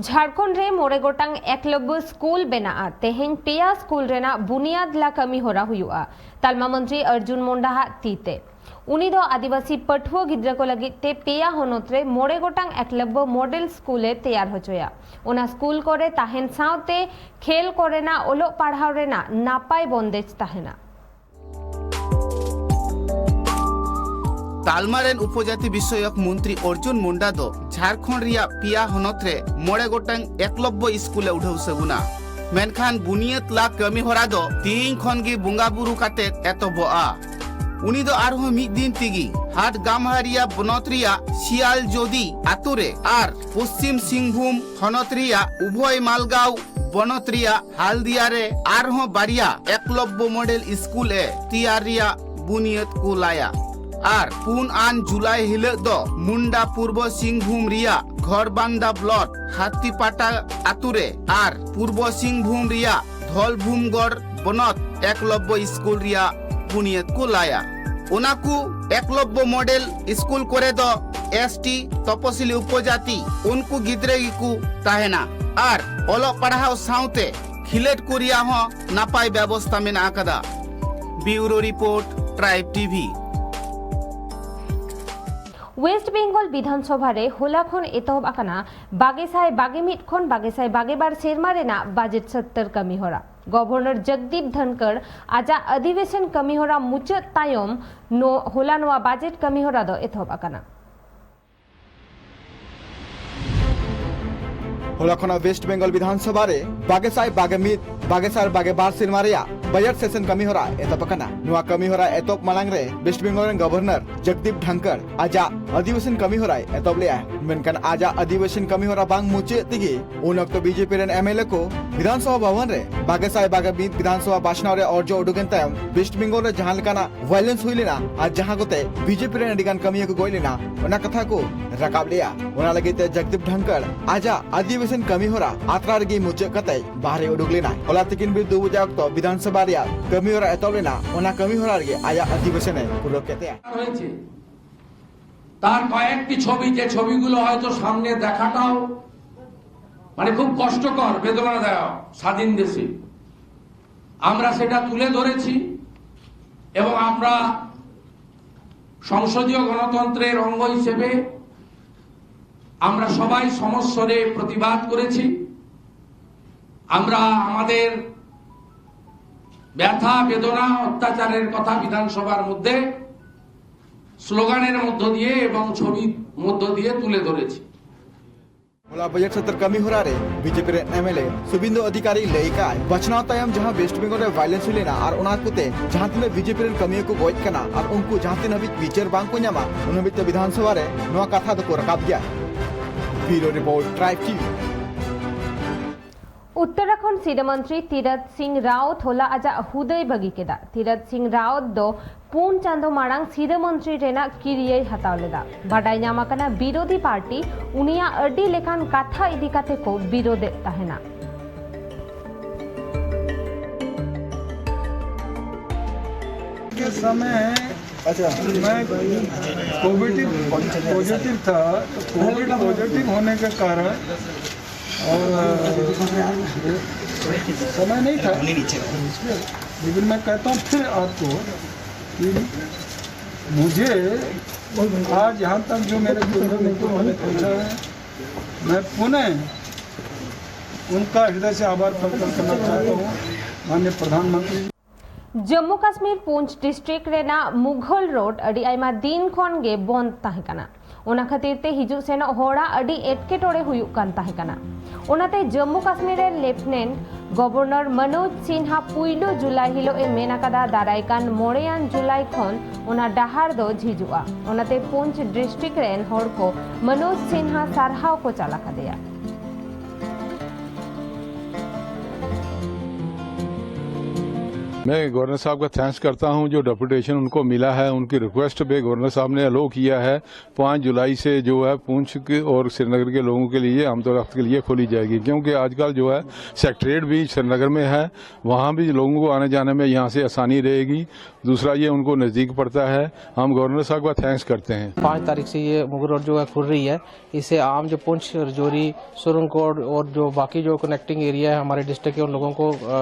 ᱡᱷᱟᱲᱠᱷᱚᱸᱰ ᱨᱮ ᱢᱚᱬᱮ ᱜᱚᱴᱟᱝ ᱮᱠᱞᱚᱵᱽᱵᱚ ᱥᱠᱩᱞ ᱵᱮᱱᱟᱜᱼᱟ᱾ ᱛᱮᱦᱮᱧ ᱯᱮᱭᱟ ᱥᱠᱩᱞ ᱨᱮᱱᱟᱜ ᱵᱩᱱᱤᱭᱟᱫᱽ ᱞᱟ ᱠᱟᱹᱢᱤ ᱦᱚᱨᱟ ᱦᱩᱭᱩᱜᱼᱟ᱾ ᱛᱟᱞᱢᱟ ᱢᱚᱱᱛᱨᱤ ᱚᱨᱡᱩᱱ ᱢᱩᱱᱰᱟ ᱦᱟᱜ ᱛᱤ ᱛᱮ᱾ ᱩᱱᱤ ᱫᱚ ᱟᱹᱫᱤᱵᱟᱹᱥᱤ ᱯᱟᱹᱴᱷᱩᱣᱟᱹ ᱜᱤᱫᱽᱨᱟᱹ ᱠᱚ ᱞᱟᱹᱜᱤᱫ ᱛᱮ ᱯᱮᱭᱟ ᱦᱚᱱᱚᱛ ᱨᱮ ᱢᱚᱬᱮ ᱜᱚᱴᱟᱝ ᱮᱠᱞᱚᱵᱽᱵᱚ ᱢᱚᱰᱮᱞ ᱥᱠᱩᱞ ᱮ ᱛᱮᱭᱟᱨ ᱦᱚᱪᱚᱭᱟ᱾ ᱚᱱᱟ ᱥᱠᱩᱞ ᱠᱚᱨᱮ ᱛᱟᱦᱮᱱ ᱥᱟᱶᱛᱮ ᱠᱷᱮᱞ ᱠᱚᱨᱮᱱᱟᱜ, ᱚᱞᱚᱜ ᱯᱟᱲᱦᱟᱣ ᱨᱮᱱᱟᱜ ᱱᱟᱯᱟᱭ ᱵᱚᱱᱫᱮᱡᱽ ᱛᱟᱦᱮᱱᱟ᱾ ᱛᱟᱞᱢᱟ ᱨᱮᱱ ᱩᱯᱚᱡᱟᱛᱤ ᱵᱤᱥᱚᱭᱚᱠ ᱢᱚᱱᱛᱨᱤ ᱚᱨᱡᱩᱱ ᱢᱩᱱᱰᱟ ᱫᱚ ᱡᱷᱟᱲᱠᱷᱚᱸᱰ ᱨᱮᱭᱟᱜ ᱯᱮᱭᱟ ᱦᱚᱱᱚᱛ ᱨᱮ ᱢᱚᱬᱮ ᱜᱚᱴᱟᱝ ᱮᱠᱞᱚᱵᱽᱵᱚ ᱥᱠᱩᱞ ᱮ ᱩᱰᱷᱟᱹᱣ ᱥᱟᱹᱜᱩᱱᱟ᱾ ᱢᱮᱱᱠᱷᱟᱱ ᱵᱩᱱᱤᱭᱟᱹᱫ ᱞᱟ ᱠᱟᱹᱢᱤ ᱦᱚᱨᱟ ᱫᱚ ᱛᱤᱦᱤᱧ ᱠᱷᱚᱱ ᱜᱮ ᱵᱚᱸᱜᱟ ᱵᱩᱨᱩ ᱠᱟᱛᱮ ᱮᱛᱚᱦᱚᱵᱚᱜᱼᱟ᱾ ᱩᱱᱤ ᱫᱚ ᱟᱨᱦᱚᱸ ᱢᱤᱫ ᱫᱤᱱ ᱛᱮᱜᱮ ᱦᱟᱴ ᱜᱟᱢᱦᱟᱨᱤᱭᱟ ᱵᱚᱱᱚᱛ ᱨᱮᱭᱟᱜ ᱥᱤᱭᱟᱞᱡᱚᱫᱤ ᱟᱛᱳ ᱨᱮ ᱟᱨ ᱯᱚᱥᱪᱤᱢ ᱥᱤᱝᱵᱷᱩᱢ ᱦᱚᱱᱚᱛ ᱨᱮᱭᱟᱜ ᱩᱵᱷᱚᱭ ᱢᱟᱞᱜᱟᱣ ᱵᱚᱱᱚᱛ ᱨᱮᱭᱟᱜ ᱦᱟᱞᱫᱤᱭᱟ ᱨᱮ ᱟᱨᱦᱚᱸ ᱵᱟᱨᱭᱟ ᱮᱠᱞᱚᱵᱽᱵᱚ ᱢᱚᱰᱮᱞ ᱥᱠᱩᱞ ᱮ ᱛᱮᱭᱟᱨ ᱨᱮᱭᱟᱜ ᱵᱩᱱᱤᱭᱟᱹᱫ ᱠᱚ ᱞᱟᱭᱟ᱾ ᱟᱨ ᱯᱩᱱ ᱟᱱ ᱡᱩᱞᱟᱭ ᱦᱤᱞᱚᱜ ᱫᱚ ᱢᱩᱱᱰᱟ ᱯᱩᱨᱵᱚ ᱥᱤᱝᱵᱷᱩᱢ ᱨᱮᱭᱟᱜ ᱜᱷᱚᱨᱵᱟᱱᱫᱟ ᱵᱞᱚᱠ ᱦᱟᱛᱤᱯᱟᱴᱟ ᱟᱛᱳ ᱨᱮ ᱟᱨ ᱯᱩᱨᱵᱚ ᱥᱤᱝᱵᱷᱩᱢ ᱨᱮᱭᱟᱜ ᱫᱷᱚᱞᱵᱷᱩᱢᱜᱚᱲ ᱵᱚᱱᱚᱛ ᱮᱠᱞᱚᱵᱽᱵᱚ ᱥᱠᱩᱞ ᱨᱮᱭᱟᱜ ᱵᱩᱱᱤᱭᱟᱹᱫ ᱠᱚ ᱞᱟᱭᱟ᱾ ᱚᱱᱟ ᱠᱚ ᱮᱠᱞᱚᱵᱽᱵᱚ ᱢᱚᱰᱮᱞ ᱥᱠᱩᱞ ᱠᱚᱨᱮ ᱫᱚ ᱮᱥ ᱴᱤ, ᱛᱚᱯᱚᱥᱤᱞᱤ ᱩᱯᱚᱡᱟᱛᱤ, ᱩᱱᱠᱩ ᱜᱤᱫᱽᱨᱟᱹ ᱜᱮᱠᱚ ᱛᱟᱦᱮᱱᱟ ᱟᱨ ᱚᱞᱚᱜ ᱯᱟᱲᱦᱟᱣ ᱥᱟᱶᱛᱮ ᱠᱷᱤᱞᱟᱹᱴ ᱠᱚ ᱨᱮᱭᱟᱜ ᱦᱚᱸ ᱱᱟᱯᱟᱭ ᱵᱮᱵᱚᱥᱛᱟ ᱢᱮᱱᱟᱜ ᱟᱠᱟᱫᱟ᱾ Bureau report, Tribe TV. West Bengal ᱵᱤᱫᱷᱟᱱ ᱥᱚᱵᱷᱟ ᱨᱮ ᱦᱚᱞᱟ ᱠᱷᱚᱱ ᱮᱛᱚᱦᱚᱵ ᱟᱠᱟᱱᱟ ᱵᱟᱜᱮ ᱥᱟᱭ ᱵᱟᱜᱮ ᱢᱤᱫ ᱠᱷᱚᱱ ᱵᱟᱜᱮ ᱥᱟᱭ ᱵᱟᱜᱮ ᱵᱟᱨ ᱥᱮᱨᱢᱟ ᱨᱮᱱᱟᱜ ᱵᱟᱡᱮᱴ ᱥᱚᱛᱛᱚᱨ ᱠᱟᱹᱢᱤ ᱦᱚᱨᱟ᱾ ᱜᱚᱵᱷᱚᱨᱱᱚᱨ ᱡᱚᱜᱽᱫᱤᱯ ᱫᱷᱚᱱᱠᱚᱲ ᱟᱡᱟᱜ ᱚᱫᱷᱤᱵᱮᱥᱚᱱ ᱠᱟᱹᱢᱤ ᱦᱚᱨᱟ ᱢᱩᱪᱟᱹᱫ ᱛᱟᱭᱚᱢ ᱱᱚ-, ᱦᱚᱞᱟ ᱱᱚᱣᱟ ᱵᱟᱡᱮᱴ ᱠᱟᱹᱢᱤ ᱦᱚᱨᱟ ᱫᱚ ᱮᱛᱚᱦᱚᱵ ᱟᱠᱟᱱᱟ᱾ ᱦᱚᱞᱟ ᱠᱷᱚᱱᱟᱜ ᱳᱭᱮᱥᱴ ᱵᱮᱝᱜᱚᱞ ᱵᱤᱫᱷᱟᱱ ᱥᱚᱵᱷᱟ ᱨᱮ ᱵᱟᱜᱮ ᱥᱟᱭ ᱵᱟᱜᱮ ᱢᱤᱫ, ᱵᱟᱜᱮ ᱥᱟᱭ ᱵᱟᱜᱮ ᱵᱟᱨ ᱥᱮᱨᱢᱟ ᱨᱮᱭᱟᱜ ᱵᱟᱡᱮᱴ ᱥᱮᱥᱚᱱ ᱠᱟᱹᱢᱤ ᱦᱚᱨᱟ ᱮᱛᱚᱦᱚᱵ ᱟᱠᱟᱱᱟ᱾ ᱱᱚᱣᱟ ᱠᱟᱹᱢᱤ ᱦᱚᱨᱟ ᱮᱛᱚᱦᱚᱵ ᱢᱟᱲᱟᱝ ᱨᱮ ᱣᱮᱥᱴ ᱵᱮᱝᱜᱚᱞ ᱨᱮᱱ ᱜᱚᱵᱷᱚᱨᱱᱚᱨ ᱡᱚᱜᱫᱤᱯ ᱫᱷᱟᱝᱠᱟᱲ ᱟᱡᱟᱜ ᱚᱫᱷᱤᱵᱮᱥᱚᱱ ᱠᱟᱹᱢᱤ ᱦᱚᱨᱟᱭ ᱮᱛᱚᱦᱚᱵ ᱞᱮᱫᱼᱟ᱾ ᱢᱮᱱᱠᱷᱟᱱ ᱟᱡᱟᱜ ᱚᱫᱷᱤᱵᱮᱥᱚᱱ ᱠᱟᱹᱢᱤ ᱦᱚᱨᱟ ᱵᱟᱝ ᱢᱩᱪᱟᱹᱫ ᱛᱮᱜᱮ ᱩᱱ ᱚᱠᱛᱚ ᱵᱤᱡᱮᱯᱤ ᱨᱮᱱ ᱮᱢᱮᱞᱮ ᱠᱚ ᱵᱤᱫᱷᱟᱱᱥᱚᱵᱷᱟ ᱵᱷᱚᱵᱚᱱ ᱨᱮ ᱵᱟᱜᱮ ᱥᱟᱭ ᱵᱟᱜᱮ ᱢᱤᱫ ᱵᱤᱫᱷᱟᱱᱥᱚᱵᱷᱟ ᱵᱟᱪᱷᱱᱟᱣ ᱨᱮ ᱚᱨᱡᱚ ᱩᱰᱩᱠ ᱮᱱ ᱛᱟᱭᱚᱢ ᱣᱮᱥᱴ ᱵᱮᱝᱜᱚᱞ ᱨᱮ ᱡᱟᱦᱟᱸ ᱞᱮᱠᱟᱱᱟᱜ ᱵᱷᱟᱭᱞᱮᱱᱥ ᱦᱩᱭ ᱞᱮᱱᱟ ᱟᱨ ᱡᱟᱦᱟᱸ ᱠᱚᱛᱮ ᱵᱤᱡᱮᱯᱤ ᱨᱮᱱ ᱟᱹᱰᱤ ᱜᱟᱱ ᱠᱟᱹᱢᱤᱭᱟᱹ ᱠᱚ ᱜᱚᱡ ᱞᱮᱱᱟ, ᱚᱱᱟ ᱠᱟᱛᱷᱟ ᱠᱚ ᱨᱟᱠᱟᱵ ᱞᱮᱫᱼᱟ᱾ ᱚᱱᱟ ᱞᱟᱹᱜᱤᱫ ᱛᱮ ᱡᱚᱜᱫᱤᱯ ᱫᱷᱟᱝᱠᱟᱲ ᱟᱡᱟᱜ ᱚᱫᱷᱤᱵᱮᱥᱚᱱ ᱠᱟᱹᱢᱤ ᱦᱚᱨᱟ ᱟᱛᱨᱟ ᱨᱮᱜᱮ ᱢᱩᱪᱟᱹᱫ ᱠᱟᱛᱮ ᱵᱟᱦᱨᱮ ᱩᱰᱩᱠ ᱞᱮᱱᱟ᱾ ᱦᱚᱞᱟ ᱛᱤᱠᱤᱱ ᱵᱮᱲ ᱫᱩ ᱵᱟᱡᱟ ᱚᱠᱛᱚ ᱵᱤᱫᱷᱟᱱᱥᱚᱵᱷᱟ ᱨᱮᱭᱟᱜ ᱠᱟᱹᱢᱤ ᱦᱚᱨᱟ ᱮᱛᱚᱦᱚᱵ ᱞᱮᱱᱟ, ᱚᱱᱟ ᱠᱟᱹᱢᱤ ᱦᱚᱨᱟ ᱨᱮᱜᱮ ᱟᱭᱟᱜ ᱚᱫᱷᱤᱵᱮᱥᱚᱱ ᱮ ᱯᱩᱨᱟᱹᱣ ᱠᱮᱫ ᱛᱟᱭᱟ᱾ হয়েছে। তার কয়েকটি ছবি, যে ছবিগুলো হয়তো সামনে দেখাটাও মানে খুব কষ্টকর, বেদনাদায়ক, স্বাধীন দেশে আমরা সেটা তুলে ধরেছি এবং আমরা সংসদীয় গণতন্ত্রের অঙ্গ হিসেবে আমরা সবাই সমস্বরে প্রতিবাদ করেছি। আমরা আমাদের ব্যথা, বেদনা, অত্যাচারের কথা বিধানসভার মধ্যে স্লোগানের মধ্য দিয়ে এবং ছবির মধ্য দিয়ে তুলে ধরেছি। ᱦᱚᱞᱟ ᱵᱟᱡᱮᱴ ᱥᱚᱛᱨ ᱠᱟᱹᱢᱤ ᱦᱚᱨᱟ ᱨᱮ ᱵᱤᱡᱮᱯᱤ ᱨᱮᱱ ᱮᱢᱮᱞᱮ ᱥᱩᱵᱤᱱᱫᱩ ᱚᱫᱷᱤᱠᱟᱨᱤ ᱞᱟᱹᱭ ᱠᱟᱜᱼᱟᱭ, ᱵᱟᱪᱷᱱᱟᱣ ᱛᱟᱭᱚᱢ ᱡᱟᱦᱟᱸ ᱣᱮᱥᱴ ᱵᱮᱝᱜᱚᱞ ᱨᱮ ᱵᱷᱟᱭᱞᱮᱱᱥ ᱦᱩᱭ ᱞᱮᱱᱟ ᱟᱨ ᱚᱱᱟ ᱠᱚᱛᱮ ᱡᱟᱦᱟᱸ ᱛᱤᱱᱟᱹᱜ ᱵᱤᱡᱮᱯᱤ ᱨᱮᱱ ᱠᱟᱹᱢᱤᱭᱟᱹ ᱠᱚ ᱜᱚᱡ ᱠᱟᱱᱟ ᱟᱨ ᱩᱱᱠᱩ ᱡᱟᱦᱟᱸ ᱛᱤᱱ ᱦᱟᱹᱵᱤᱡ ᱵᱤᱪᱟᱹᱨ ᱵᱟᱝ ᱠᱚ ᱧᱟᱢᱟ, ᱩᱱ ᱦᱟᱹᱵᱤᱡ ᱛᱮ ᱵᱤᱫᱷᱟᱱᱥᱚᱵᱷᱟ ᱨᱮ ᱱᱚᱣᱟ ᱠᱟᱛᱷᱟ ᱫᱚᱠᱚ ᱨᱟᱠᱟᱵ ᱜᱮᱭᱟ᱾ ᱵᱤᱭᱩᱨᱳ ᱨᱤᱯᱳᱨᱴ, ᱴᱨᱟᱭᱤᱵᱽ ᱴᱤᱵᱷᱤ᱾ ᱩᱛᱛᱚᱨᱟᱠᱷᱚᱸᱰ ᱥᱤᱨᱟᱹ ᱢᱚᱱᱛᱨᱤ ᱛᱤᱨᱚᱛ ᱥᱤᱝ ᱨᱟᱣᱛ ᱦᱚᱞᱟ ᱟᱡᱟᱜ ᱦᱩᱫᱟᱹᱭ ᱵᱟᱹᱜᱤ ᱠᱮᱫᱟ᱾ ᱛᱤᱨᱚᱛ ᱥᱤᱝ ᱨᱟᱣᱛ ᱫᱚ ᱯᱩᱱ ᱪᱟᱸᱫᱚ ᱢᱟᱲᱟᱝ ᱥᱤᱨᱟᱹ ᱢᱚᱱᱛᱨᱤ ᱨᱮᱱᱟᱜ ᱠᱤᱨᱤᱭᱟᱹᱭ ᱦᱟᱛᱟᱣ ᱞᱮᱫᱟ᱾ ᱵᱟᱰᱟᱭ ᱧᱟᱢ ᱟᱠᱟᱱᱟ, ᱵᱤᱨᱳᱫᱷᱤ ᱯᱟᱨᱴᱤ ᱩᱱᱤᱭᱟᱜ ᱟᱹᱰᱤ ᱞᱮᱠᱟᱱ ᱠᱟᱛᱷᱟ ᱤᱫᱤ ᱠᱟᱛᱮ ᱠᱚ ᱵᱤᱨᱳᱫᱮᱫ ᱛᱟᱦᱮᱱᱟ᱾ के समय मैं कोविड पॉजिटिव था, तो कोविड पॉजिटिव होने के कारण और समय नहीं था, लेकिन मैं कहता हूँ फिर आपको कि मुझे आज यहाँ तक जो मेरे पूर्व मित्रों ने पूछा है, मैं पुनः उनका हृदय से आभार प्रकट करना चाहता हूँ, माननीय प्रधानमंत्री जी। ᱡᱚᱢᱢᱩ ᱠᱟᱥᱢᱤᱨ ᱯᱩᱧᱪ ᱰᱤᱥᱴᱨᱤᱠᱴ ᱨᱮᱱᱟᱜ ᱢᱩᱜᱷᱚᱞ ᱨᱳᱰ ᱟᱹᱰᱤ ᱟᱭᱢᱟ ᱫᱤᱱ ᱠᱷᱚᱱ ᱜᱮ ᱵᱚᱱᱫ ᱛᱟᱦᱮᱸ ᱠᱟᱱᱟ᱾ ᱚᱱᱟ ᱠᱷᱟᱹᱛᱤᱨ ᱛᱮ ᱦᱤᱡᱩᱜ ᱥᱮᱱᱚᱜ ᱦᱚᱲᱟᱜ ᱟᱹᱰᱤ ᱮᱴᱠᱮᱴᱚᱬᱮ ᱦᱩᱭᱩᱜ ᱠᱟᱱ ᱛᱟᱦᱮᱸ ᱠᱟᱱᱟ᱾ ᱚᱱᱟᱛᱮ ᱡᱚᱢᱢᱩ ᱠᱟᱥᱢᱤᱨ ᱨᱮᱱ ᱞᱮᱯᱷᱴᱮᱱᱮᱱᱴ ᱜᱚᱵᱷᱚᱨᱱᱚᱨ ᱢᱚᱱᱳᱡᱽ ᱥᱤᱱᱦᱟ ᱯᱩᱭᱞᱩ ᱡᱩᱞᱟᱭ ᱦᱤᱞᱳᱜ ᱮ ᱢᱮᱱ ᱟᱠᱟᱫᱟ, ᱫᱟᱨᱟᱭ ᱠᱟᱱ ᱢᱚᱬᱮᱭᱟᱱ ᱡᱩᱞᱟᱭ ᱠᱷᱚᱱ ᱚᱱᱟ ᱰᱟᱦᱟᱨ ᱫᱚ ᱡᱷᱤᱡᱚᱜᱼᱟ᱾ ᱚᱱᱟᱛᱮ ᱯᱩᱧᱪᱷ ᱰᱤᱥᱴᱨᱤᱠᱴ ᱨᱮᱱ ᱦᱚᱲ ᱠᱚ ᱢᱚᱱᱳᱡᱽ ᱥᱤᱱᱦᱟ ᱥᱟᱨᱦᱟᱣ ᱠᱚ ᱪᱟᱞ ᱟᱠᱟᱫᱮᱭᱟ᱾ मैं गवर्नर साहब का थैंक्स करता हूं, जो डेपुटेशन उनको मिला है, उनकी रिक्वेस्ट पे गवर्नर साहब ने अलो किया है। पाँच जुलाई से जो है पुंछ के और श्रीनगर के लोगों के लिए आमतौर के लिए खोली जाएगी, क्योंकि आजकल जो है सेक्रेटेरिएट भी श्रीनगर में है, वहाँ भी लोगों को आने जाने में यहाँ से आसानी रहेगी। दूसरा, ये उनको नज़दीक पड़ता है। हम गवर्नर साहब का थैंक्स करते हैं। पाँच तारीख से ये मुगल रोड जो है खुल रही है। इससे आम जो पुंछ, रजौरी, सुरंगकोट और जो बाकी जो कनेक्टिंग एरिया है हमारे डिस्ट्रिक्ट के, उन लोगों को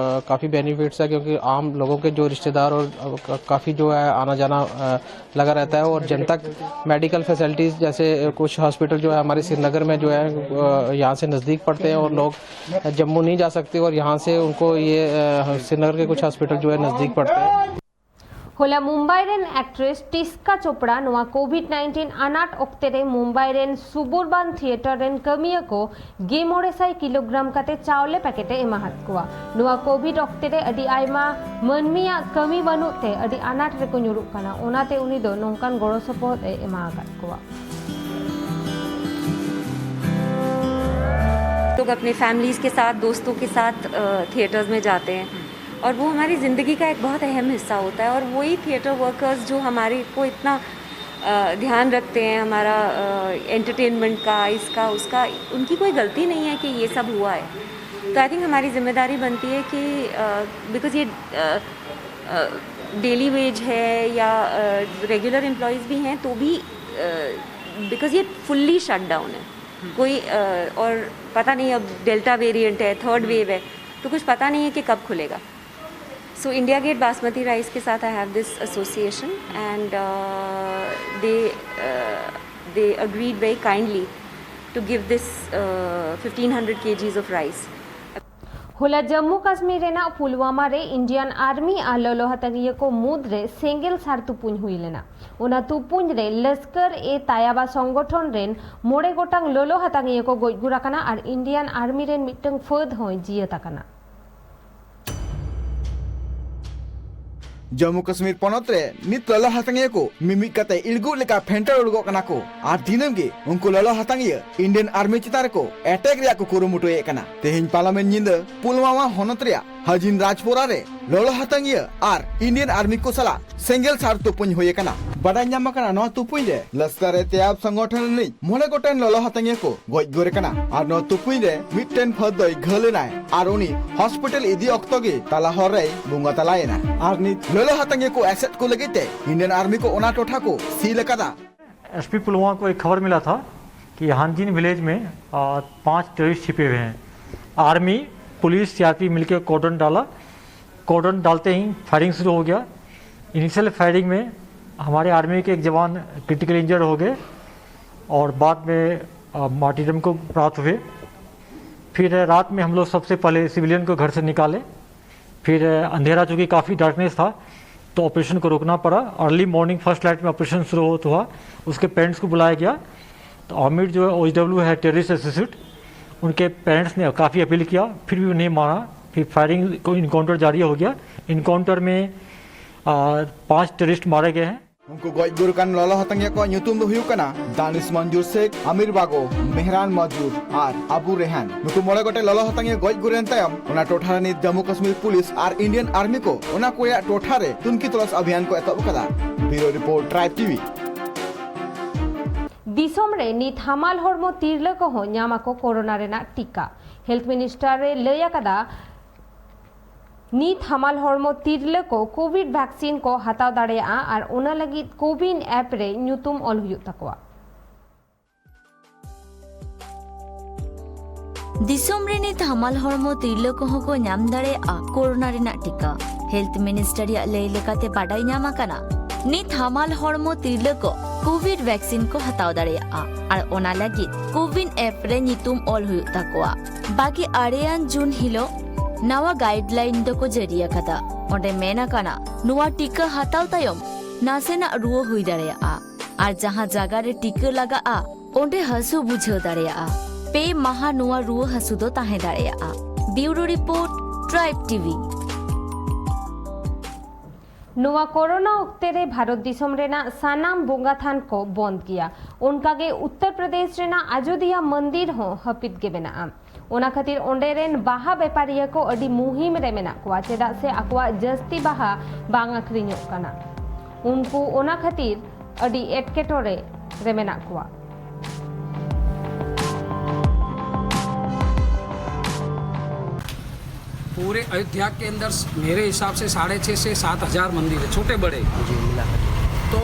काफ़ी बेनिफिट्स है, क्योंकि आम लोगों के जो रिश्तेदार और काफ़ी जो है आना जाना लगा रहता है। और जनतक मेडिकल फैसिलिटीज़, जैसे कुछ हॉस्पिटल जो है हमारे श्रीनगर में जो है यहाँ से नज़दीक पड़ते हैं और लोग जम्मू नहीं जा सकते और यहाँ से उनको ये श्रीनगर के कुछ हॉस्पिटल जो है नज़दीक पड़ते हैं। ᱦᱚᱞᱟ ᱢᱩᱢᱵᱟᱭ ᱨᱮᱱ ᱮᱠᱴᱨᱮᱥ ᱴᱤᱥᱠᱟ ᱪᱳᱯᱲᱟ ᱱᱚᱣᱟ ᱠᱳᱵᱷᱤᱰ ᱱᱟᱭᱤᱱᱴᱤᱱ ᱟᱱᱟᱴ ᱚᱠᱛᱮ ᱨᱮ ᱢᱩᱢᱵᱟᱭ ᱨᱮᱱ ᱥᱩᱵᱩᱨᱵᱟᱱ ᱛᱷᱤᱭᱮᱴᱟᱨ ᱨᱮᱱ ᱠᱟᱹᱢᱤᱭᱟᱹ ᱠᱚ ᱜᱮᱞ ᱢᱚᱬᱮ ᱥᱟᱭ ᱠᱤᱞᱳᱜᱨᱟᱢ ᱠᱟᱛᱮ ᱪᱟᱣᱞᱮ ᱯᱮᱠᱮᱴ ᱮ ᱮᱢᱟᱦᱟᱫ ᱠᱚᱣᱟ᱾ ᱱᱚᱣᱟ ᱠᱳᱵᱷᱤᱰ ᱚᱠᱛᱮ ᱨᱮ ᱟᱹᱰᱤ ᱟᱭᱢᱟ ᱢᱟᱹᱱᱢᱤᱭᱟᱜ ᱠᱟᱹᱢᱤ ᱵᱟᱹᱱᱩᱜ ᱛᱮ ᱟᱹᱰᱤ ᱟᱱᱟᱴ ᱨᱮᱠᱚ ᱧᱩᱨᱩᱜ ᱠᱟᱱᱟ, ᱚᱱᱟᱛᱮ ᱩᱱᱤ ᱫᱚ ᱱᱚᱝᱠᱟᱱ ᱜᱚᱲᱚ ᱥᱚᱯᱚᱦᱚᱫ ᱮ ᱮᱢᱟ ᱟᱠᱟᱫ ᱠᱚᱣᱟ᱾ लोग अपने फैमिलीज के साथ, दोस्तों के साथ थिएटर्स में जाते हैं और वो हमारी ज़िंदगी का एक बहुत अहम हिस्सा होता है। और वही थिएटर वर्कर्स जो हमारे को इतना अ, ध्यान रखते हैं हमारा एंटरटेनमेंट का, इसका उसका, उनकी कोई गलती नहीं है कि ये सब हुआ है। तो आई थिंक हमारी जिम्मेदारी बनती है कि बिकॉज ये डेली वेज है या रेगुलर एम्प्लॉयज़ भी हैं, तो भी बिकॉज ये फुल्ली शट डाउन है। कोई अ, और पता नहीं, अब डेल्टा वेरिएंट है, थर्ड वेव है, तो कुछ पता नहीं है कि कब खुलेगा। So India Gate Basmati rice के साथ I have this association and they they agreed very kindly to give this fifteen hundred kgs of rice. ᱦᱚᱞᱟ ᱡᱚᱢᱢᱩ ᱠᱟᱥᱢᱤᱨ ᱨᱮᱱᱟᱜ ᱯᱩᱞᱣᱟᱢᱟ ᱨᱮ ᱤᱱᱰᱤᱭᱟᱱ ᱟᱨᱢᱤ ᱟᱨ ᱞᱚᱞᱚ ᱦᱟᱛᱟᱝᱤᱭᱟᱹ ᱠᱚ ᱢᱩᱫᱽ ᱨᱮ ᱥᱮᱸᱜᱮᱞ ᱥᱟᱨ ᱛᱩᱯᱩᱧ ᱦᱩᱭ ᱞᱮᱱᱟ᱾ ᱚᱱᱟ ᱛᱩᱯᱩᱧ ᱨᱮ ᱞᱚᱥᱠᱚᱨ ᱮ ᱛᱟᱭᱟᱵᱟ ᱥᱚᱝᱜᱚᱴᱷᱚᱱ ᱨᱮᱱ ᱢᱚᱬᱮ ᱜᱚᱴᱟᱝ ᱞᱚᱞᱚ ᱦᱟᱛᱟᱝᱤᱭᱟᱹ ᱠᱚ ᱜᱚᱡ ᱜᱩᱨ ᱟᱠᱟᱱᱟ ᱟᱨ ᱤᱱᱰᱤᱭᱟᱱ ᱟᱨᱢᱤ ᱨᱮᱱ ᱢᱤᱫᱴᱟᱝ ᱯᱷᱟᱹᱫ ᱦᱚᱸᱭ ᱡᱤᱭᱟᱹᱛ ᱟᱠᱟᱱᱟ᱾ ᱡᱚᱢᱢᱩ ᱠᱟᱥᱢᱤᱨ ᱯᱚᱱᱚᱛ ᱨᱮ ᱱᱤᱛ ᱞᱚᱞᱚ ᱦᱟᱛᱟᱝᱤᱭᱟᱹ ᱠᱚ ᱢᱤᱢᱤᱫ ᱠᱟᱛᱮ ᱤᱲᱜᱩᱜ ᱞᱮᱠᱟ ᱯᱷᱮᱱᱴᱟᱲ ᱩᱰᱩᱠᱚᱜ ᱠᱟᱱᱟ ᱠᱚ ᱟᱨ ᱫᱤᱱᱟᱹᱢ ᱜᱮ ᱩᱱᱠᱩ ᱞᱚᱞᱚ ᱦᱟᱛᱟᱝᱤᱭᱟᱹ ᱤᱱᱰᱤᱭᱟᱱ ᱟᱨᱢᱤ ᱪᱮᱛᱟᱱ ᱨᱮᱠᱚ ᱮᱴᱮᱠ ᱨᱮᱭᱟᱜ ᱠᱚ ᱠᱩᱨᱩᱢᱩᱴᱩᱭᱮᱫ ᱠᱟᱱᱟ᱾ ᱛᱮᱦᱮᱧ ᱯᱟᱨᱞᱟᱢᱮᱱᱴ ᱧᱤᱫᱟᱹ ᱯᱩᱞᱣᱟᱢᱟ ᱦᱚᱱᱚᱛ ᱨᱮᱭᱟᱜ ᱦᱟᱡᱤᱱ ᱨᱟᱡᱽᱯᱳᱨᱟ ᱨᱮ ᱞᱚᱞᱚ ᱦᱟᱛᱟᱝᱤᱭᱟᱹ ᱟᱨ ᱤᱱᱰᱤᱭᱟᱱ ᱟᱨᱢᱤ ᱠᱚ ᱥᱟᱞᱟᱜ ᱥᱮᱸᱜᱮᱞ ᱥᱟᱨ ᱛᱩᱯᱩᱧ ᱦᱩᱭ ᱟᱠᱟᱱᱟ᱾ ᱵᱟᱰᱟᱭ ᱧᱟᱢ ᱟᱠᱟᱱᱟ, ᱱᱚᱣᱟ ᱛᱩᱯᱩᱧ ᱨᱮ ᱞᱚᱥᱠᱚᱨ ᱮ ᱛᱮᱭᱟᱵ ᱥᱚᱝᱜᱚᱴᱷᱚᱱ ᱨᱤᱱᱤᱡ ᱢᱚᱬᱮ ᱜᱚᱴᱮᱱ ᱞᱚᱞᱚ ᱦᱟᱛᱟᱝᱤᱭᱟᱹ ᱠᱚ ᱜᱚᱡ ᱜᱩᱨ ᱟᱠᱟᱱᱟ ᱟᱨ ᱱᱚᱣᱟ ᱛᱩᱯᱩᱧ ᱨᱮ ᱢᱤᱫᱴᱮᱱ ᱯᱷᱟᱹᱫ ᱫᱚᱭ ᱜᱷᱟᱹᱞ ᱮᱱᱟᱭ ᱟᱨ ᱩᱱᱤ ᱦᱚᱥᱯᱤᱴᱟᱞ ᱤᱫᱤ ᱚᱠᱛᱚ ᱜᱮ ᱛᱟᱞᱟ ᱦᱚᱨ ᱨᱮᱭ ᱵᱚᱸᱜᱟ ᱛᱟᱞᱟᱭᱮᱱᱟ᱾ ᱟᱨ ᱱᱤᱛ ᱞᱚᱞᱚ ᱦᱟᱛᱟᱝᱤᱭᱟᱹ ᱠᱚ ᱮᱥᱮᱫ ᱠᱚ ᱞᱟᱹᱜᱤᱫ ᱛᱮ ᱤᱱᱰᱤᱭᱟᱱ ᱟᱨᱢᱤ ᱠᱚ ᱚᱱᱟ ᱴᱚᱴᱷᱟ ᱠᱚ ᱥᱤᱞ ᱟᱠᱟᱫᱟ᱾ एसपी पुलवामा को एक खबर मिला था कि हानजिन विलेज में, आ, पांच टेररिस्ट छिपे हुए हैं। आर्मी, पुलिस, सीआरपी मिलकर कॉर्डन डाला। कॉर्डन डालते ही फायरिंग शुरू हो गया। इनिशियल फायरिंग में हमारे आर्मी के एक जवान क्रिटिकल इंजर्ड हो गए और बाद में, आ, मार्टिरम को प्राप्त हुए। फिर रात में हम लोग सबसे पहले सिविलियन को घर से निकाले। फिर अंधेरा, चूंकि काफ़ी डार्कनेस था, तो ऑपरेशन को रोकना पड़ा। अर्ली मॉर्निंग फर्स्ट लाइट में ऑपरेशन शुरू हो- हुआ। उसके पेरेंट्स को बुलाया गया। तो आमिर जो है, ओएसडब्ल्यू है, टेररिस्ट एसोसिएट, उनके पेरेंट्स ने काफ़ी अपील किया, फिर भी वो नहीं माना। फिर फायरिंग को, इनकाउंटर जारी हो गया। इनकाउंटर में, आ, पांच टेररिस्ट मारे गए हैं। ᱩᱱᱠᱩ ᱜᱚᱡ ᱜᱩᱨ ᱟᱠᱟᱱ ᱞᱚᱞᱚ ᱦᱟᱛᱟᱝᱤᱭᱟᱹ ᱠᱚᱣᱟᱜ ᱧᱩᱛᱩᱢ ᱫᱚ ᱦᱩᱭᱩᱜ ᱠᱟᱱᱟ ᱫᱟᱱᱤᱥ ᱢᱚᱧᱡᱩᱨ ᱥᱮᱠ, ᱟᱢᱤᱨ ᱵᱟᱜᱳ, ᱢᱮᱦᱨᱟᱱ ᱢᱚᱡᱩᱨ ᱟᱨ ᱟᱵᱩ ᱨᱮᱦᱟᱱ᱾ ᱱᱩᱠᱩ ᱢᱚᱬᱮ ᱜᱚᱴᱮᱡ ᱞᱚᱞᱚ ᱦᱟᱛᱟᱝᱤᱭᱟᱹ ᱜᱚᱡ ᱜᱩᱨ ᱮᱱ ᱛᱟᱭᱚᱢ ᱚᱱᱟ ᱴᱚᱴᱷᱟ ᱨᱤᱱᱤᱡ ᱡᱚᱢᱢᱩ ᱠᱟᱥᱢᱤᱨ ᱯᱩᱞᱤᱥ ᱟᱨ ᱤᱱᱰᱤᱭᱟᱱ ᱟᱨᱢᱤ ᱠᱚ ᱚᱱᱟ ᱠᱚ ᱨᱮᱭᱟᱜ ᱴᱚᱴᱷᱟ ᱨᱮ ᱛᱩᱱᱠᱷᱤ ᱛᱚᱞᱟᱥ ᱚᱵᱷᱤᱭᱟᱱ ᱠᱚ ᱮᱛᱚᱦᱚᱵ ᱟᱠᱟᱫᱟ᱾ Bureau report, Tribe TV. ᱫᱤᱥᱚᱢ ᱨᱮ ᱱᱤᱛ ᱦᱟᱢᱟᱞ ᱦᱚᱲᱢᱚ ᱛᱤᱨᱞᱟᱹ ᱠᱚᱦᱚᱸ ᱧᱟᱢ ᱟᱠᱚ ᱠᱳᱨᱳᱱᱟ ᱨᱮᱱᱟᱜ ᱴᱤᱠᱟ᱾ ᱦᱮᱞᱛᱷ ᱢᱤᱱᱤᱥᱴᱟᱨ ᱮ ᱞᱟᱹᱭ ᱟᱠᱟᱫᱟ, ᱱᱤᱛ ᱦᱟᱢᱟᱞ ᱦᱚᱲᱢᱚ ᱛᱤᱨᱞᱟᱹ ᱠᱚ ᱠᱳᱵᱷᱤᱰ ᱵᱷᱮᱠᱥᱤᱱ ᱠᱚ ᱦᱟᱛᱟᱣ ᱫᱟᱲᱮᱭᱟᱜᱼᱟ ᱟᱨ ᱚᱱᱟ ᱞᱟᱹᱜᱤᱫ ᱠᱳᱵᱷᱤᱱ ᱮᱯ ᱨᱮ ᱧᱩᱛᱩᱢ ᱚᱞ ᱦᱩᱭᱩᱜ ᱛᱟᱠᱚᱣᱟ᱾ ᱫᱤᱥᱚᱢ ᱨᱮ ᱱᱤᱛ ᱦᱟᱢᱟᱞ ᱦᱚᱲᱢᱚ ᱛᱤᱨᱞᱟᱹ ᱠᱚᱦᱚᱸ ᱠᱚ ᱧᱟᱢ ᱫᱟᱲᱮᱭᱟᱜᱼᱟ ᱠᱳᱨᱳᱱᱟ ᱨᱮᱱᱟᱜ ᱴᱤᱠᱟ᱾ ᱦᱮᱞᱛᱷ ᱢᱤᱱᱤᱥᱴᱟᱨ ᱭᱟᱜ ᱞᱟᱹᱭ ᱞᱮᱠᱟᱛᱮ ᱵᱟᱰᱟᱭ ᱧᱟᱢ ᱟᱠᱟᱱᱟ, ᱱᱤᱛ ᱦᱟᱢᱟᱞ ᱦᱚᱲᱢᱚ ᱛᱤᱨᱞᱟᱹ ᱠᱚ ᱠᱳᱵᱷᱤᱰ ᱵᱷᱮᱠᱥᱤᱱ ᱠᱚ ᱦᱟᱛᱟᱣ ᱫᱟᱲᱮᱭᱟᱜᱼᱟ ᱟᱨ ᱚᱱᱟ ᱞᱟᱹᱜᱤᱫ ᱠᱳᱵᱷᱤᱱ ᱮᱯ ᱨᱮ ᱧᱩᱛᱩᱢ ᱚᱞ ᱦᱩᱭᱩᱜ ᱛᱟᱠᱚᱣᱟ᱾ ᱵᱟᱜᱮ ᱟᱨᱮ ᱟᱱ ᱡᱩᱱ ᱦᱤᱞᱚᱜ ᱱᱟᱣᱟ ᱜᱟᱭᱤᱰᱞᱟᱭᱤᱱ ᱫᱚᱠᱚ ᱡᱟᱹᱨᱤ ᱟᱠᱟᱫᱟ᱾ ᱚᱸᱰᱮ ᱢᱮᱱ ᱟᱠᱟᱱᱟ, ᱱᱚᱣᱟ ᱴᱤᱠᱟᱹ ᱦᱟᱛᱟᱣ ᱛᱟᱭᱚᱢ ᱱᱟᱥᱮᱱᱟᱜ ᱨᱩᱣᱟᱹ ᱦᱩᱭ ᱫᱟᱲᱮᱭᱟᱜᱼᱟ ᱟᱨ ᱡᱟᱦᱟᱸ ᱡᱟᱭᱜᱟ ᱨᱮ ᱴᱤᱠᱟᱹ ᱞᱟᱜᱟᱜᱼᱟ, ᱚᱸᱰᱮ ᱦᱟᱹᱥᱩ ᱵᱩᱡᱷᱟᱹᱣ ᱫᱟᱲᱮᱭᱟᱜᱼᱟ᱾ ᱯᱮ ᱢᱟᱦᱟ ᱱᱚᱣᱟ ᱨᱩᱣᱟᱹ ᱦᱟᱹᱥᱩ ᱫᱚ ᱛᱟᱦᱮᱸ ᱫᱟᱲᱮᱭᱟᱜᱼᱟ᱾ ᱵᱤᱭᱩᱨᱳ ᱨᱤᱯᱳᱨᱴ, ᱴᱨᱟᱭᱤᱵ ᱴᱤᱵᱷᱤ᱾ ᱱᱚᱣᱟ ᱠᱚᱨᱳᱱᱟ ᱚᱠᱛᱮ ᱨᱮ ᱵᱷᱟᱨᱚᱛ ᱫᱤᱥᱚᱢ ᱨᱮᱱᱟᱜ ᱥᱟᱱᱟᱢ ᱵᱚᱸᱜᱟ ᱛᱷᱟᱱ ᱠᱚ ᱵᱚᱱᱫ ᱜᱮᱭᱟ᱾ ᱚᱱᱠᱟᱜᱮ ᱩᱛᱛᱚᱨ ᱯᱨᱚᱫᱮᱥ ᱨᱮᱱᱟᱜ ᱟᱡᱚᱫᱤᱭᱟ ᱢᱚᱱᱫᱤᱨ ᱦᱚᱸ ᱦᱟᱹᱯᱤᱫ ᱜᱮ ᱢᱮᱱᱟᱜᱼᱟ᱾ ᱚᱱᱟ ᱠᱷᱟᱹᱛᱤᱨ ᱚᱸᱰᱮ ᱨᱮᱱ ᱵᱟᱦᱟ ᱵᱮᱯᱟᱨᱤᱭᱟᱹ ᱠᱚ ᱟᱹᱰᱤ ᱢᱩᱦᱤᱢ ᱨᱮ ᱢᱮᱱᱟᱜ ᱠᱚᱣᱟ, ᱪᱮᱫᱟᱜ ᱥᱮ ᱟᱠᱚᱣᱟᱜ ᱡᱟᱹᱥᱛᱤ ᱵᱟᱦᱟ ᱵᱟᱝ ᱟᱹᱠᱷᱨᱤᱧᱚᱜ ᱠᱟᱱᱟ᱾ ᱩᱱᱠᱩ ᱚᱱᱟ ᱠᱷᱟᱹᱛᱤᱨ ᱟᱹᱰᱤ ᱮᱴᱠᱮᱴᱚᱬᱮ ᱨᱮ ᱢᱮᱱᱟᱜ ᱠᱚᱣᱟ᱾ पूरे अयोध्या के अंदर मेरे हिसाब से साढ़े छः से सात हज़ार मंदिर है, छोटे बड़े। जी, मिला कर। तो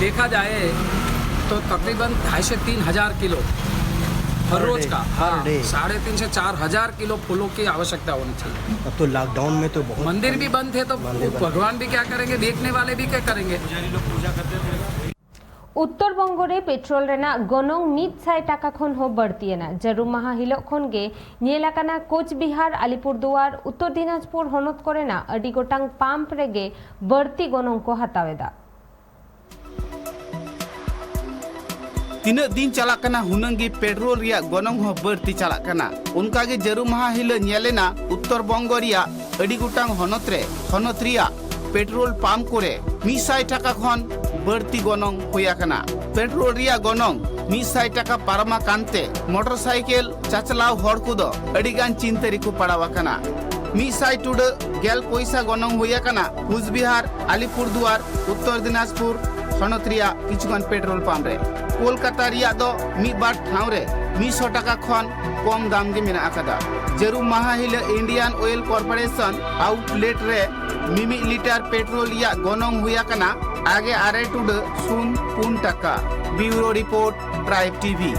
देखा जाए तो तकरीबन ढाई से तीन हज़ार किलो हर Per रोज day, का, per हाँ, day। साढ़े तीन से चार हज़ार किलो फूलों की आवश्यकता होनी चाहिए। अब तो लॉकडाउन में तो बहुत मंदिर भी बंद है तो मंदिर बंद। भगवान भी क्या करेंगे, देखने वाले भी क्या करेंगे? ᱩᱛᱛᱚᱨ ᱵᱚᱝᱜᱚ ᱨᱮ ᱯᱮᱴᱨᱳᱞ ᱨᱮᱱᱟᱜ ᱜᱚᱱᱚᱝ ᱢᱤᱫ ᱥᱟᱭ ᱴᱟᱠᱟ ᱠᱷᱚᱱ ᱦᱚᱸ ᱵᱟᱹᱲᱛᱤᱭᱮᱱᱟ᱾ ᱡᱟᱹᱨᱩᱢ ᱢᱟᱦᱟ ᱦᱤᱞᱳᱜ ᱠᱷᱚᱱ ᱜᱮ ᱧᱮᱞ ᱟᱠᱟᱱᱟ ᱠᱳᱪᱵᱤᱦᱟᱨ, ᱟᱞᱤᱯᱩᱨᱫᱩᱣᱟᱨ, ᱩᱛᱛᱚᱨ ᱫᱤᱱᱟᱡᱽᱯᱩᱨ ᱦᱚᱱᱚᱛ ᱠᱚᱨᱮᱱᱟᱜ ᱟᱹᱰᱤ ᱜᱚᱴᱟᱝ ᱯᱟᱢᱯ ᱨᱮᱜᱮ ᱵᱟᱹᱲᱛᱤ ᱜᱚᱱᱚᱝ ᱠᱚ ᱦᱟᱛᱟᱣ ᱮᱫᱟ᱾ ᱛᱤᱱᱟᱹᱜ ᱫᱤᱱ ᱪᱟᱞᱟᱜ ᱠᱟᱱᱟ, ᱦᱩᱱᱟᱹᱝ ᱜᱮ ᱯᱮᱴᱨᱳᱞ ᱨᱮᱭᱟᱜ ᱜᱚᱱᱚᱝ ᱦᱚᱸ ᱵᱟᱹᱲᱛᱤ ᱪᱟᱞᱟᱜ ᱠᱟᱱᱟ᱾ ᱚᱱᱠᱟ ᱜᱮ ᱡᱟᱹᱨᱩᱢ ᱢᱟᱦᱟ ᱦᱤᱞᱳᱜ ᱧᱮᱞ ᱮᱱᱟ, ᱩᱛᱛᱚᱨ ᱵᱚᱝᱜᱚ ᱨᱮᱭᱟᱜ ᱟᱹᱰᱤ ᱜᱚᱴᱟᱝ ᱦᱚᱱᱚᱛ ᱨᱮ ᱦᱚᱱᱚᱛ ᱨᱮᱭᱟᱜ ᱯᱮᱴᱨᱳᱞ ᱯᱟᱢᱯ ᱠᱚᱨᱮ ᱢᱤᱫ ᱥᱟᱭ ᱴᱟᱠᱟ ᱠᱷᱚᱱ ᱵᱟᱹᱲᱛᱤ ᱜᱚᱱᱚᱝ ᱦᱩᱭ ᱟᱠᱟᱱᱟ᱾ ᱯᱮᱴᱨᱳᱞ ᱨᱮᱭᱟᱜ ᱜᱚᱱᱚᱝ ᱢᱤᱫ ᱥᱟᱭ ᱴᱟᱠᱟ ᱯᱟᱨᱚᱢ ᱟᱠᱟᱱ ᱛᱮ ᱢᱚᱴᱚᱨ ᱥᱟᱭᱠᱮᱞ ᱪᱟᱪᱞᱟᱣ ᱦᱚᱲ ᱠᱚᱫᱚ ᱟᱹᱰᱤ ᱜᱟᱱ ᱪᱤᱱᱛᱟᱹ ᱨᱮᱠᱚ ᱯᱟᱲᱟᱣ ᱟᱠᱟᱱᱟ᱾ ᱢᱤᱫ ᱥᱟᱭ ᱴᱩᱰᱟᱹᱜ ᱜᱮᱞ ᱯᱚᱭᱥᱟ ᱜᱚᱱᱚᱝ ᱦᱩᱭ ᱟᱠᱟᱱᱟ ᱠᱩᱪᱵᱤᱦᱟᱨ, ᱟᱞᱤᱯᱩᱨᱫᱩᱣᱟᱨ, ᱩᱛᱛᱚᱨ ᱫᱤᱱᱟᱡᱽᱯᱩᱨ ᱦᱚᱱᱚᱛ ᱨᱮᱭᱟᱜ ᱠᱤᱪᱷᱩᱜᱟᱱ ᱯᱮᱴᱨᱳᱞ ᱯᱟᱢᱯ ᱨᱮ᱾ ᱠᱳᱞᱠᱟᱛᱟ ᱨᱮᱭᱟᱜ ᱫᱚ ᱢᱤᱫ ᱵᱟᱨ ᱴᱷᱟᱶ ᱨᱮ ᱢᱤᱫ ᱥᱚ ᱴᱟᱠᱟ ᱠᱷᱚᱱ ᱠᱚᱢ ᱫᱟᱢ ᱜᱮ ᱢᱮᱱᱟᱜ ᱟᱠᱟᱫᱟ᱾ ᱡᱟᱹᱨᱩᱢ ᱢᱟᱦᱟ ᱦᱤᱞᱳᱜ ᱤᱱᱰᱤᱭᱟᱱ ᱚᱭᱮᱞ ᱠᱚᱨᱯᱳᱨᱮᱥᱚᱱ ᱟᱣᱩᱴᱞᱮᱴ ᱨᱮ ᱢᱤᱢᱤᱫ ᱞᱤᱴᱟᱨ ᱯᱮᱴᱨᱳᱞ ᱨᱮᱭᱟᱜ ᱜᱚᱱᱚᱝ ᱦᱩᱭ ᱟᱠᱟᱱᱟ ᱟᱜᱮ ᱟᱨᱮ ᱴᱩᱰᱟᱹᱜ ᱥᱩᱱ ᱯᱩᱱ ᱴᱟᱠᱟ᱾ ᱵᱤᱭᱩᱨᱳ ᱨᱤᱯᱳᱨᱴ, ᱴᱨᱟᱭᱤᱵᱽ ᱴᱤᱵᱷᱤ᱾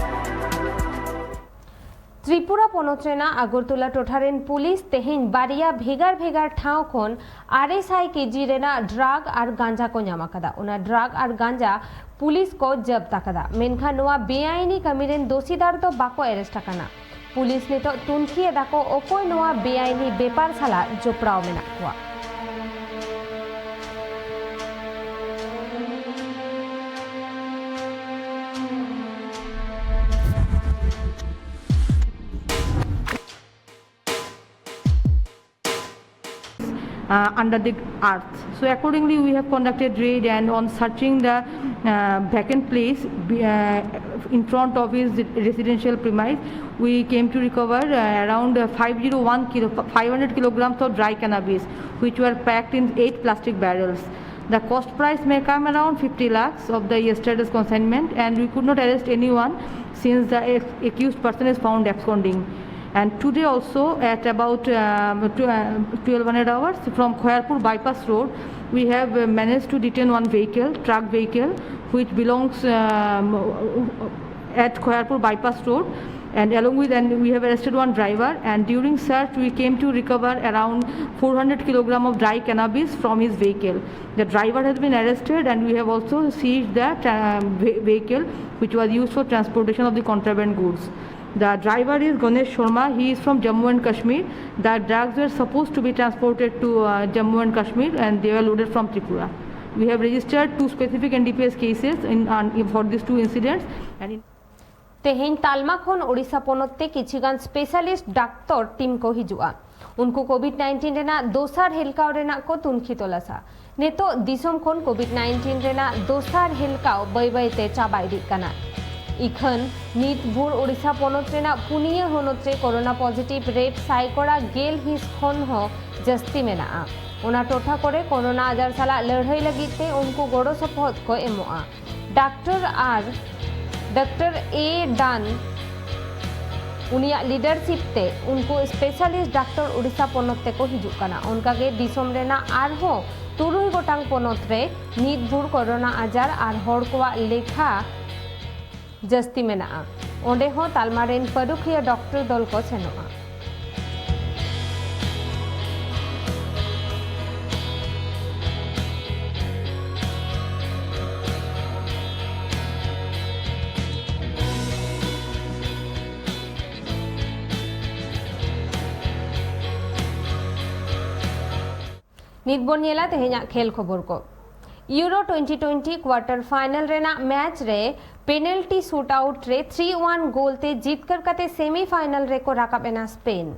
ᱛᱨᱤᱯᱩᱨᱟ ᱯᱚᱱᱚᱛ ᱨᱮᱱᱟᱜ ᱟᱜᱚᱨᱛᱚᱞᱟ ᱴᱚᱴᱷᱟ ᱨᱮᱱ ᱯᱩᱞᱤᱥ ᱛᱮᱦᱮᱧ ᱵᱟᱨᱭᱟ ᱵᱷᱮᱜᱟᱨ ᱵᱷᱮᱜᱟᱨ ᱴᱷᱟᱶ ᱠᱷᱚᱱ ᱟᱨᱮ ᱥᱟᱭ ᱠᱮᱡᱤ ᱨᱮᱱᱟᱜ ᱰᱨᱟᱜᱽ ᱟᱨ ᱜᱟᱸᱡᱟ ᱠᱚ ᱧᱟᱢ ᱟᱠᱟᱫᱟ᱾ ᱚᱱᱟ ᱰᱨᱟᱜᱽ ᱟᱨ ᱜᱟᱸᱡᱟ ᱯᱩᱞᱤᱥ ᱠᱚ ᱡᱟᱵᱛ ᱟᱠᱟᱫᱟ, ᱢᱮᱱᱠᱷᱟᱱ ᱱᱚᱣᱟ ᱵᱮᱟᱭᱤᱱᱤ ᱠᱟᱹᱢᱤ ᱨᱮᱱ ᱫᱳᱥᱤᱫᱟᱨ ᱫᱚ ᱵᱟᱠᱚ ᱮᱨᱮᱥᱴ ᱟᱠᱟᱱᱟ᱾ ᱯᱩᱞᱤᱥ ᱱᱤᱛᱚᱜ ᱛᱩᱱᱠᱷᱤ ᱮᱫᱟ ᱠᱚ ᱚᱠᱚᱭ ᱱᱚᱣᱟ ᱵᱮᱟᱭᱤᱱᱤ ᱵᱮᱯᱟᱨ ᱥᱟᱞᱟᱜ ᱡᱚᱯᱲᱟᱣ ᱢᱮᱱᱟᱜ ᱠᱚᱣᱟ᱾ Uh, under the earth. So accordingly, we have conducted raid, and on searching the uh, vacant place be- uh, in front of his residential premise, we came to recover uh, around uh, five zero one kilo, five hundred kilograms of dry cannabis, which were packed in eight plastic barrels. The cost price may come around fifty lakhs of the yesterday's consignment, and we could not arrest anyone since the ac- accused person is found absconding. And today also at about um, tw- uh, twelve hundred hours from Khoyarpur Bypass Road, we have uh, managed to detain one vehicle, truck vehicle, which belongs um, at Khoyarpur Bypass Road. And along with, and we have arrested one driver. And during search, we came to recover around four hundred kilogram of dry cannabis from his vehicle. The driver has been arrested, and we have also seized that uh, ve- vehicle which was used for transportation of the contraband goods. The driver is Ganesh Sharma. He is from Jammu and Kashmir. The drugs were supposed to be transported to uh, Jammu and Kashmir, and they were loaded from Tripura. We have registered two specific N D P S cases in, on, for these two incidents. And in ᱛᱮᱦᱮᱧ ᱛᱟᱞᱢᱟ ᱠᱷᱚᱱ ᱳᱰᱤᱥᱟ ᱯᱚᱱᱚᱛ ᱛᱮ ᱠᱤᱪᱷᱤ ᱜᱟᱱ specialist doctor team ᱠᱚ ᱦᱤᱡᱩᱜᱼᱟ᱾ ᱩᱱᱠᱩ ᱠᱳᱵᱷᱤᱰ ᱱᱟᱭᱤᱱᱴᱤᱱ ᱨᱮᱱᱟᱜ ᱫᱚᱥᱟᱨ ᱦᱮᱞᱠᱟᱣ ᱨᱮᱱᱟᱜ ᱠᱚ ᱛᱩᱱᱠᱷᱤ ᱛᱚᱞᱟᱥᱟ᱾ ᱱᱤᱛᱚᱜ ᱫᱤᱥᱚᱢ ᱠᱷᱚᱱ ᱠᱳᱵᱷᱤᱰ ᱱᱟᱭᱤᱱᱴᱤᱱ ᱨᱮᱱᱟᱜ ᱫᱚᱥᱟᱨ ᱦᱮᱞᱠᱟᱣ ᱵᱟᱹᱭ ᱵᱟᱹᱭ ᱛᱮ ᱪᱟᱵᱟ ᱤᱫᱤᱜ ᱠᱟᱱᱟ᱾ ᱤᱠᱷᱟᱹᱱ ᱱᱤᱛ ᱵᱷᱳᱨ ᱳᱰᱤᱥᱟ ᱯᱚᱱᱚᱛ ᱨᱮᱱᱟᱜ ᱯᱩᱱᱭᱟᱹ ᱦᱚᱱᱚᱛ ᱨᱮ ᱠᱳᱨᱳᱱᱟ ᱯᱚᱡᱤᱴᱤᱵᱷ ᱨᱮᱴ ᱥᱟᱭᱠᱚᱲᱟ ᱜᱮᱞ ᱦᱤᱸᱥ ᱠᱷᱚᱱ ᱦᱚᱸ ᱡᱟᱹᱥᱛᱤ ᱢᱮᱱᱟᱜᱼᱟ᱾ ᱚᱱᱟ ᱴᱚᱴᱷᱟ ᱠᱚᱨᱮ ᱠᱳᱨᱳᱱᱟ ᱟᱡᱟᱨ ᱥᱟᱞᱟᱜ ᱞᱟᱹᱲᱦᱟᱹᱭ ᱞᱟᱹᱜᱤᱫ ᱛᱮ ᱩᱱᱠᱩ ᱜᱚᱲᱚ ᱥᱚᱯᱚᱦᱚᱫ ᱠᱚ ᱮᱢᱚᱜᱼᱟ᱾ ᱰᱟᱠᱛᱚᱨ ᱟᱨ ᱰᱟᱠᱛᱚᱨ ᱮ ᱰᱟᱱ ᱩᱱᱤᱭᱟᱜ ᱞᱤᱰᱟᱨᱥᱤᱯ ᱛᱮ ᱩᱱᱠᱩ ᱥᱯᱮᱥᱟᱞᱤᱥᱴ ᱰᱟᱠᱛᱚᱨ ᱳᱰᱤᱥᱟ ᱯᱚᱱᱚᱛ ᱛᱮᱠᱚ ᱦᱤᱡᱩᱜ ᱠᱟᱱᱟ᱾ ᱚᱱᱠᱟᱜᱮ ᱫᱤᱥᱚᱢ ᱨᱮᱱᱟᱜ ᱟᱨᱦᱚᱸ ᱛᱩᱨᱩᱭ ᱜᱚᱴᱟᱝ ᱯᱚᱱᱚᱛ ᱨᱮ ᱱᱤᱛ ᱵᱷᱳᱨ ᱠᱳᱨᱳᱱᱟ ᱟᱡᱟᱨ ᱟᱨ ᱦᱚᱲ ᱠᱚᱣᱟᱜ ᱞᱮᱠᱷᱟ ᱡᱟᱹᱥᱛᱤ ᱢᱮᱱᱟᱜᱼᱟ᱾ ᱚᱸᱰᱮ ᱦᱚᱸ ᱛᱟᱞᱢᱟ ᱨᱮᱱ ᱯᱟᱹᱨᱩᱠᱷᱤᱭᱟᱹ ᱰᱟᱠᱛᱚᱨ ᱫᱚᱞ ᱠᱚ ᱥᱮᱱᱚᱜᱼᱟ᱾ ᱱᱤᱛ ᱵᱚᱱ ᱧᱮᱞᱟ ᱛᱮᱦᱮᱧᱟᱜ ᱠᱷᱮᱞ ᱠᱷᱚᱵᱚᱨ ᱠᱚ᱾ Euro twenty twenty quarter final ᱨᱮᱱᱟᱜ ᱢᱮᱪ ᱨᱮ ᱯᱮᱱᱟᱞᱴᱤ ᱥᱩᱴ ᱟᱣᱩᱴ ᱨᱮ ᱛᱷᱨᱤ ᱚᱣᱟᱱ ᱜᱳᱞ ᱛᱮ ᱡᱤᱛᱠᱟᱹᱨ ᱠᱟᱛᱮ ᱥᱮᱢᱤ ᱯᱷᱟᱭᱱᱟᱞ ᱨᱮᱠᱚ ᱨᱟᱠᱟᱵ ᱮᱱᱟ Spain.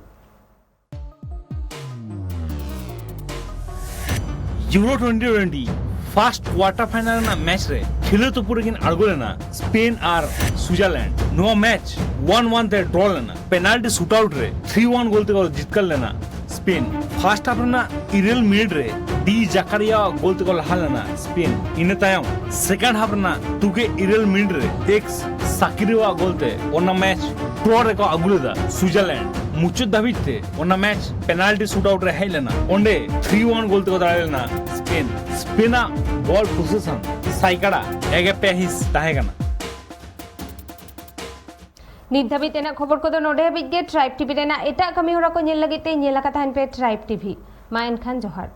Euro twenty twenty first quarter final ᱨᱮᱱᱟᱜ ᱢᱮᱪ ᱨᱮ ᱴᱷᱤᱞᱟᱹ ᱛᱩᱯᱩ ᱨᱮᱠᱤᱱ ᱟᱬᱜᱚ ᱞᱮᱱᱟ ᱥᱯᱮᱱ ᱟᱨ ᱥᱩᱭᱡᱟᱨᱞᱮᱱᱰ᱾ ᱱᱚᱣᱟ ᱢᱮᱪ ᱚᱣᱟᱱ ᱚᱣᱟᱱ ᱛᱮ ᱰᱨᱚ ᱞᱮᱱᱟ᱾ ᱯᱮᱱᱟᱞᱴᱤ ᱥᱩᱴ ᱟᱣᱩᱴ ᱨᱮ ᱛᱷᱨᱤ ᱚᱣᱟᱱ ᱜᱳᱞ ᱛᱮᱠᱚ ᱡᱤᱛᱠᱟᱹᱨ ᱞᱮᱱᱟ ᱥᱯᱮᱱ᱾ ᱯᱷᱟᱨᱥᱴ ᱦᱟᱯ ᱨᱮᱱᱟᱜ ᱤᱨᱟᱹᱞ ᱢᱤᱱᱤᱴ ᱨᱮ ᱰᱤ ᱡᱟᱠᱟᱨᱤᱭᱟᱣᱟᱜ ᱜᱳᱞ ᱛᱮᱠᱚ ᱞᱟᱦᱟ ᱞᱮᱱᱟ ᱥᱯᱮᱱ᱾ ᱤᱱᱟᱹ ᱛᱟᱭᱚᱢ ᱥᱮᱠᱮᱱᱰ ᱦᱟᱯ ᱨᱮᱱᱟᱜ ᱛᱩᱜᱮ ᱤᱨᱟᱹᱞ ᱢᱤᱱᱤᱴ ᱨᱮ ᱮᱠᱥ ᱥᱟᱠᱤᱨᱤᱣᱟᱜ ᱜᱳᱞ ᱛᱮ ᱚᱱᱟ ᱢᱮᱪ ᱰᱨᱚ ᱨᱮᱠᱚ ᱟᱹᱜᱩ ᱞᱮᱫᱟ ᱥᱩᱭᱡᱟᱨᱞᱮᱱᱰ᱾ ᱢᱩᱪᱟᱹᱫ ᱫᱷᱟᱹᱵᱤᱡ ᱛᱮ ᱚᱱᱟ ᱢᱮᱪ ᱯᱮᱱᱟᱞᱴᱤ ᱥᱩᱴ ᱟᱣᱩᱴ ᱨᱮ ᱦᱮᱡ ᱞᱮᱱᱟ᱾ ᱚᱸᱰᱮ ᱛᱷᱨᱤ ᱚᱣᱟᱱ ᱜᱳᱞ ᱛᱮᱠᱚ ᱫᱟᱲᱮ ᱞᱮᱱᱟ ᱥᱯᱮᱱ᱾ ᱥᱯᱮᱱᱟᱜ ᱵᱚᱞ ᱯᱚᱥᱮᱥᱚᱱ ᱥᱟᱭᱠᱟᱲᱟ ᱮᱜᱮ ᱯᱮ ᱦᱤᱸᱥ ᱛᱟᱦᱮᱸ ᱠᱟᱱᱟ᱾ ᱱᱤᱛ ᱫᱷᱟᱹᱵᱤᱡ ᱛᱮᱱᱟᱜ ᱠᱷᱚᱵᱚᱨ ᱠᱚᱫᱚ ᱱᱚᱰᱮ ᱦᱟᱹᱵᱤᱡ ᱜᱮ᱾ ᱴᱨᱟᱭᱤᱵᱽ ᱴᱤᱵᱷᱤ ᱨᱮᱱᱟᱜ ᱮᱴᱟᱜ ᱠᱟᱹᱢᱤ ᱦᱚᱨᱟ ᱠᱚ ᱧᱮᱞ ᱞᱟᱹᱜᱤᱫ ᱛᱮ ᱧᱮᱞ ᱟᱠᱟ ᱛᱟᱦᱮᱱ ᱯᱮ ᱴᱨᱟᱭᱤᱵᱽ ᱴᱤᱵᱷᱤ᱾ ᱢᱟ ᱮᱱᱠᱷᱟᱱ ᱡᱚᱦᱟᱨ᱾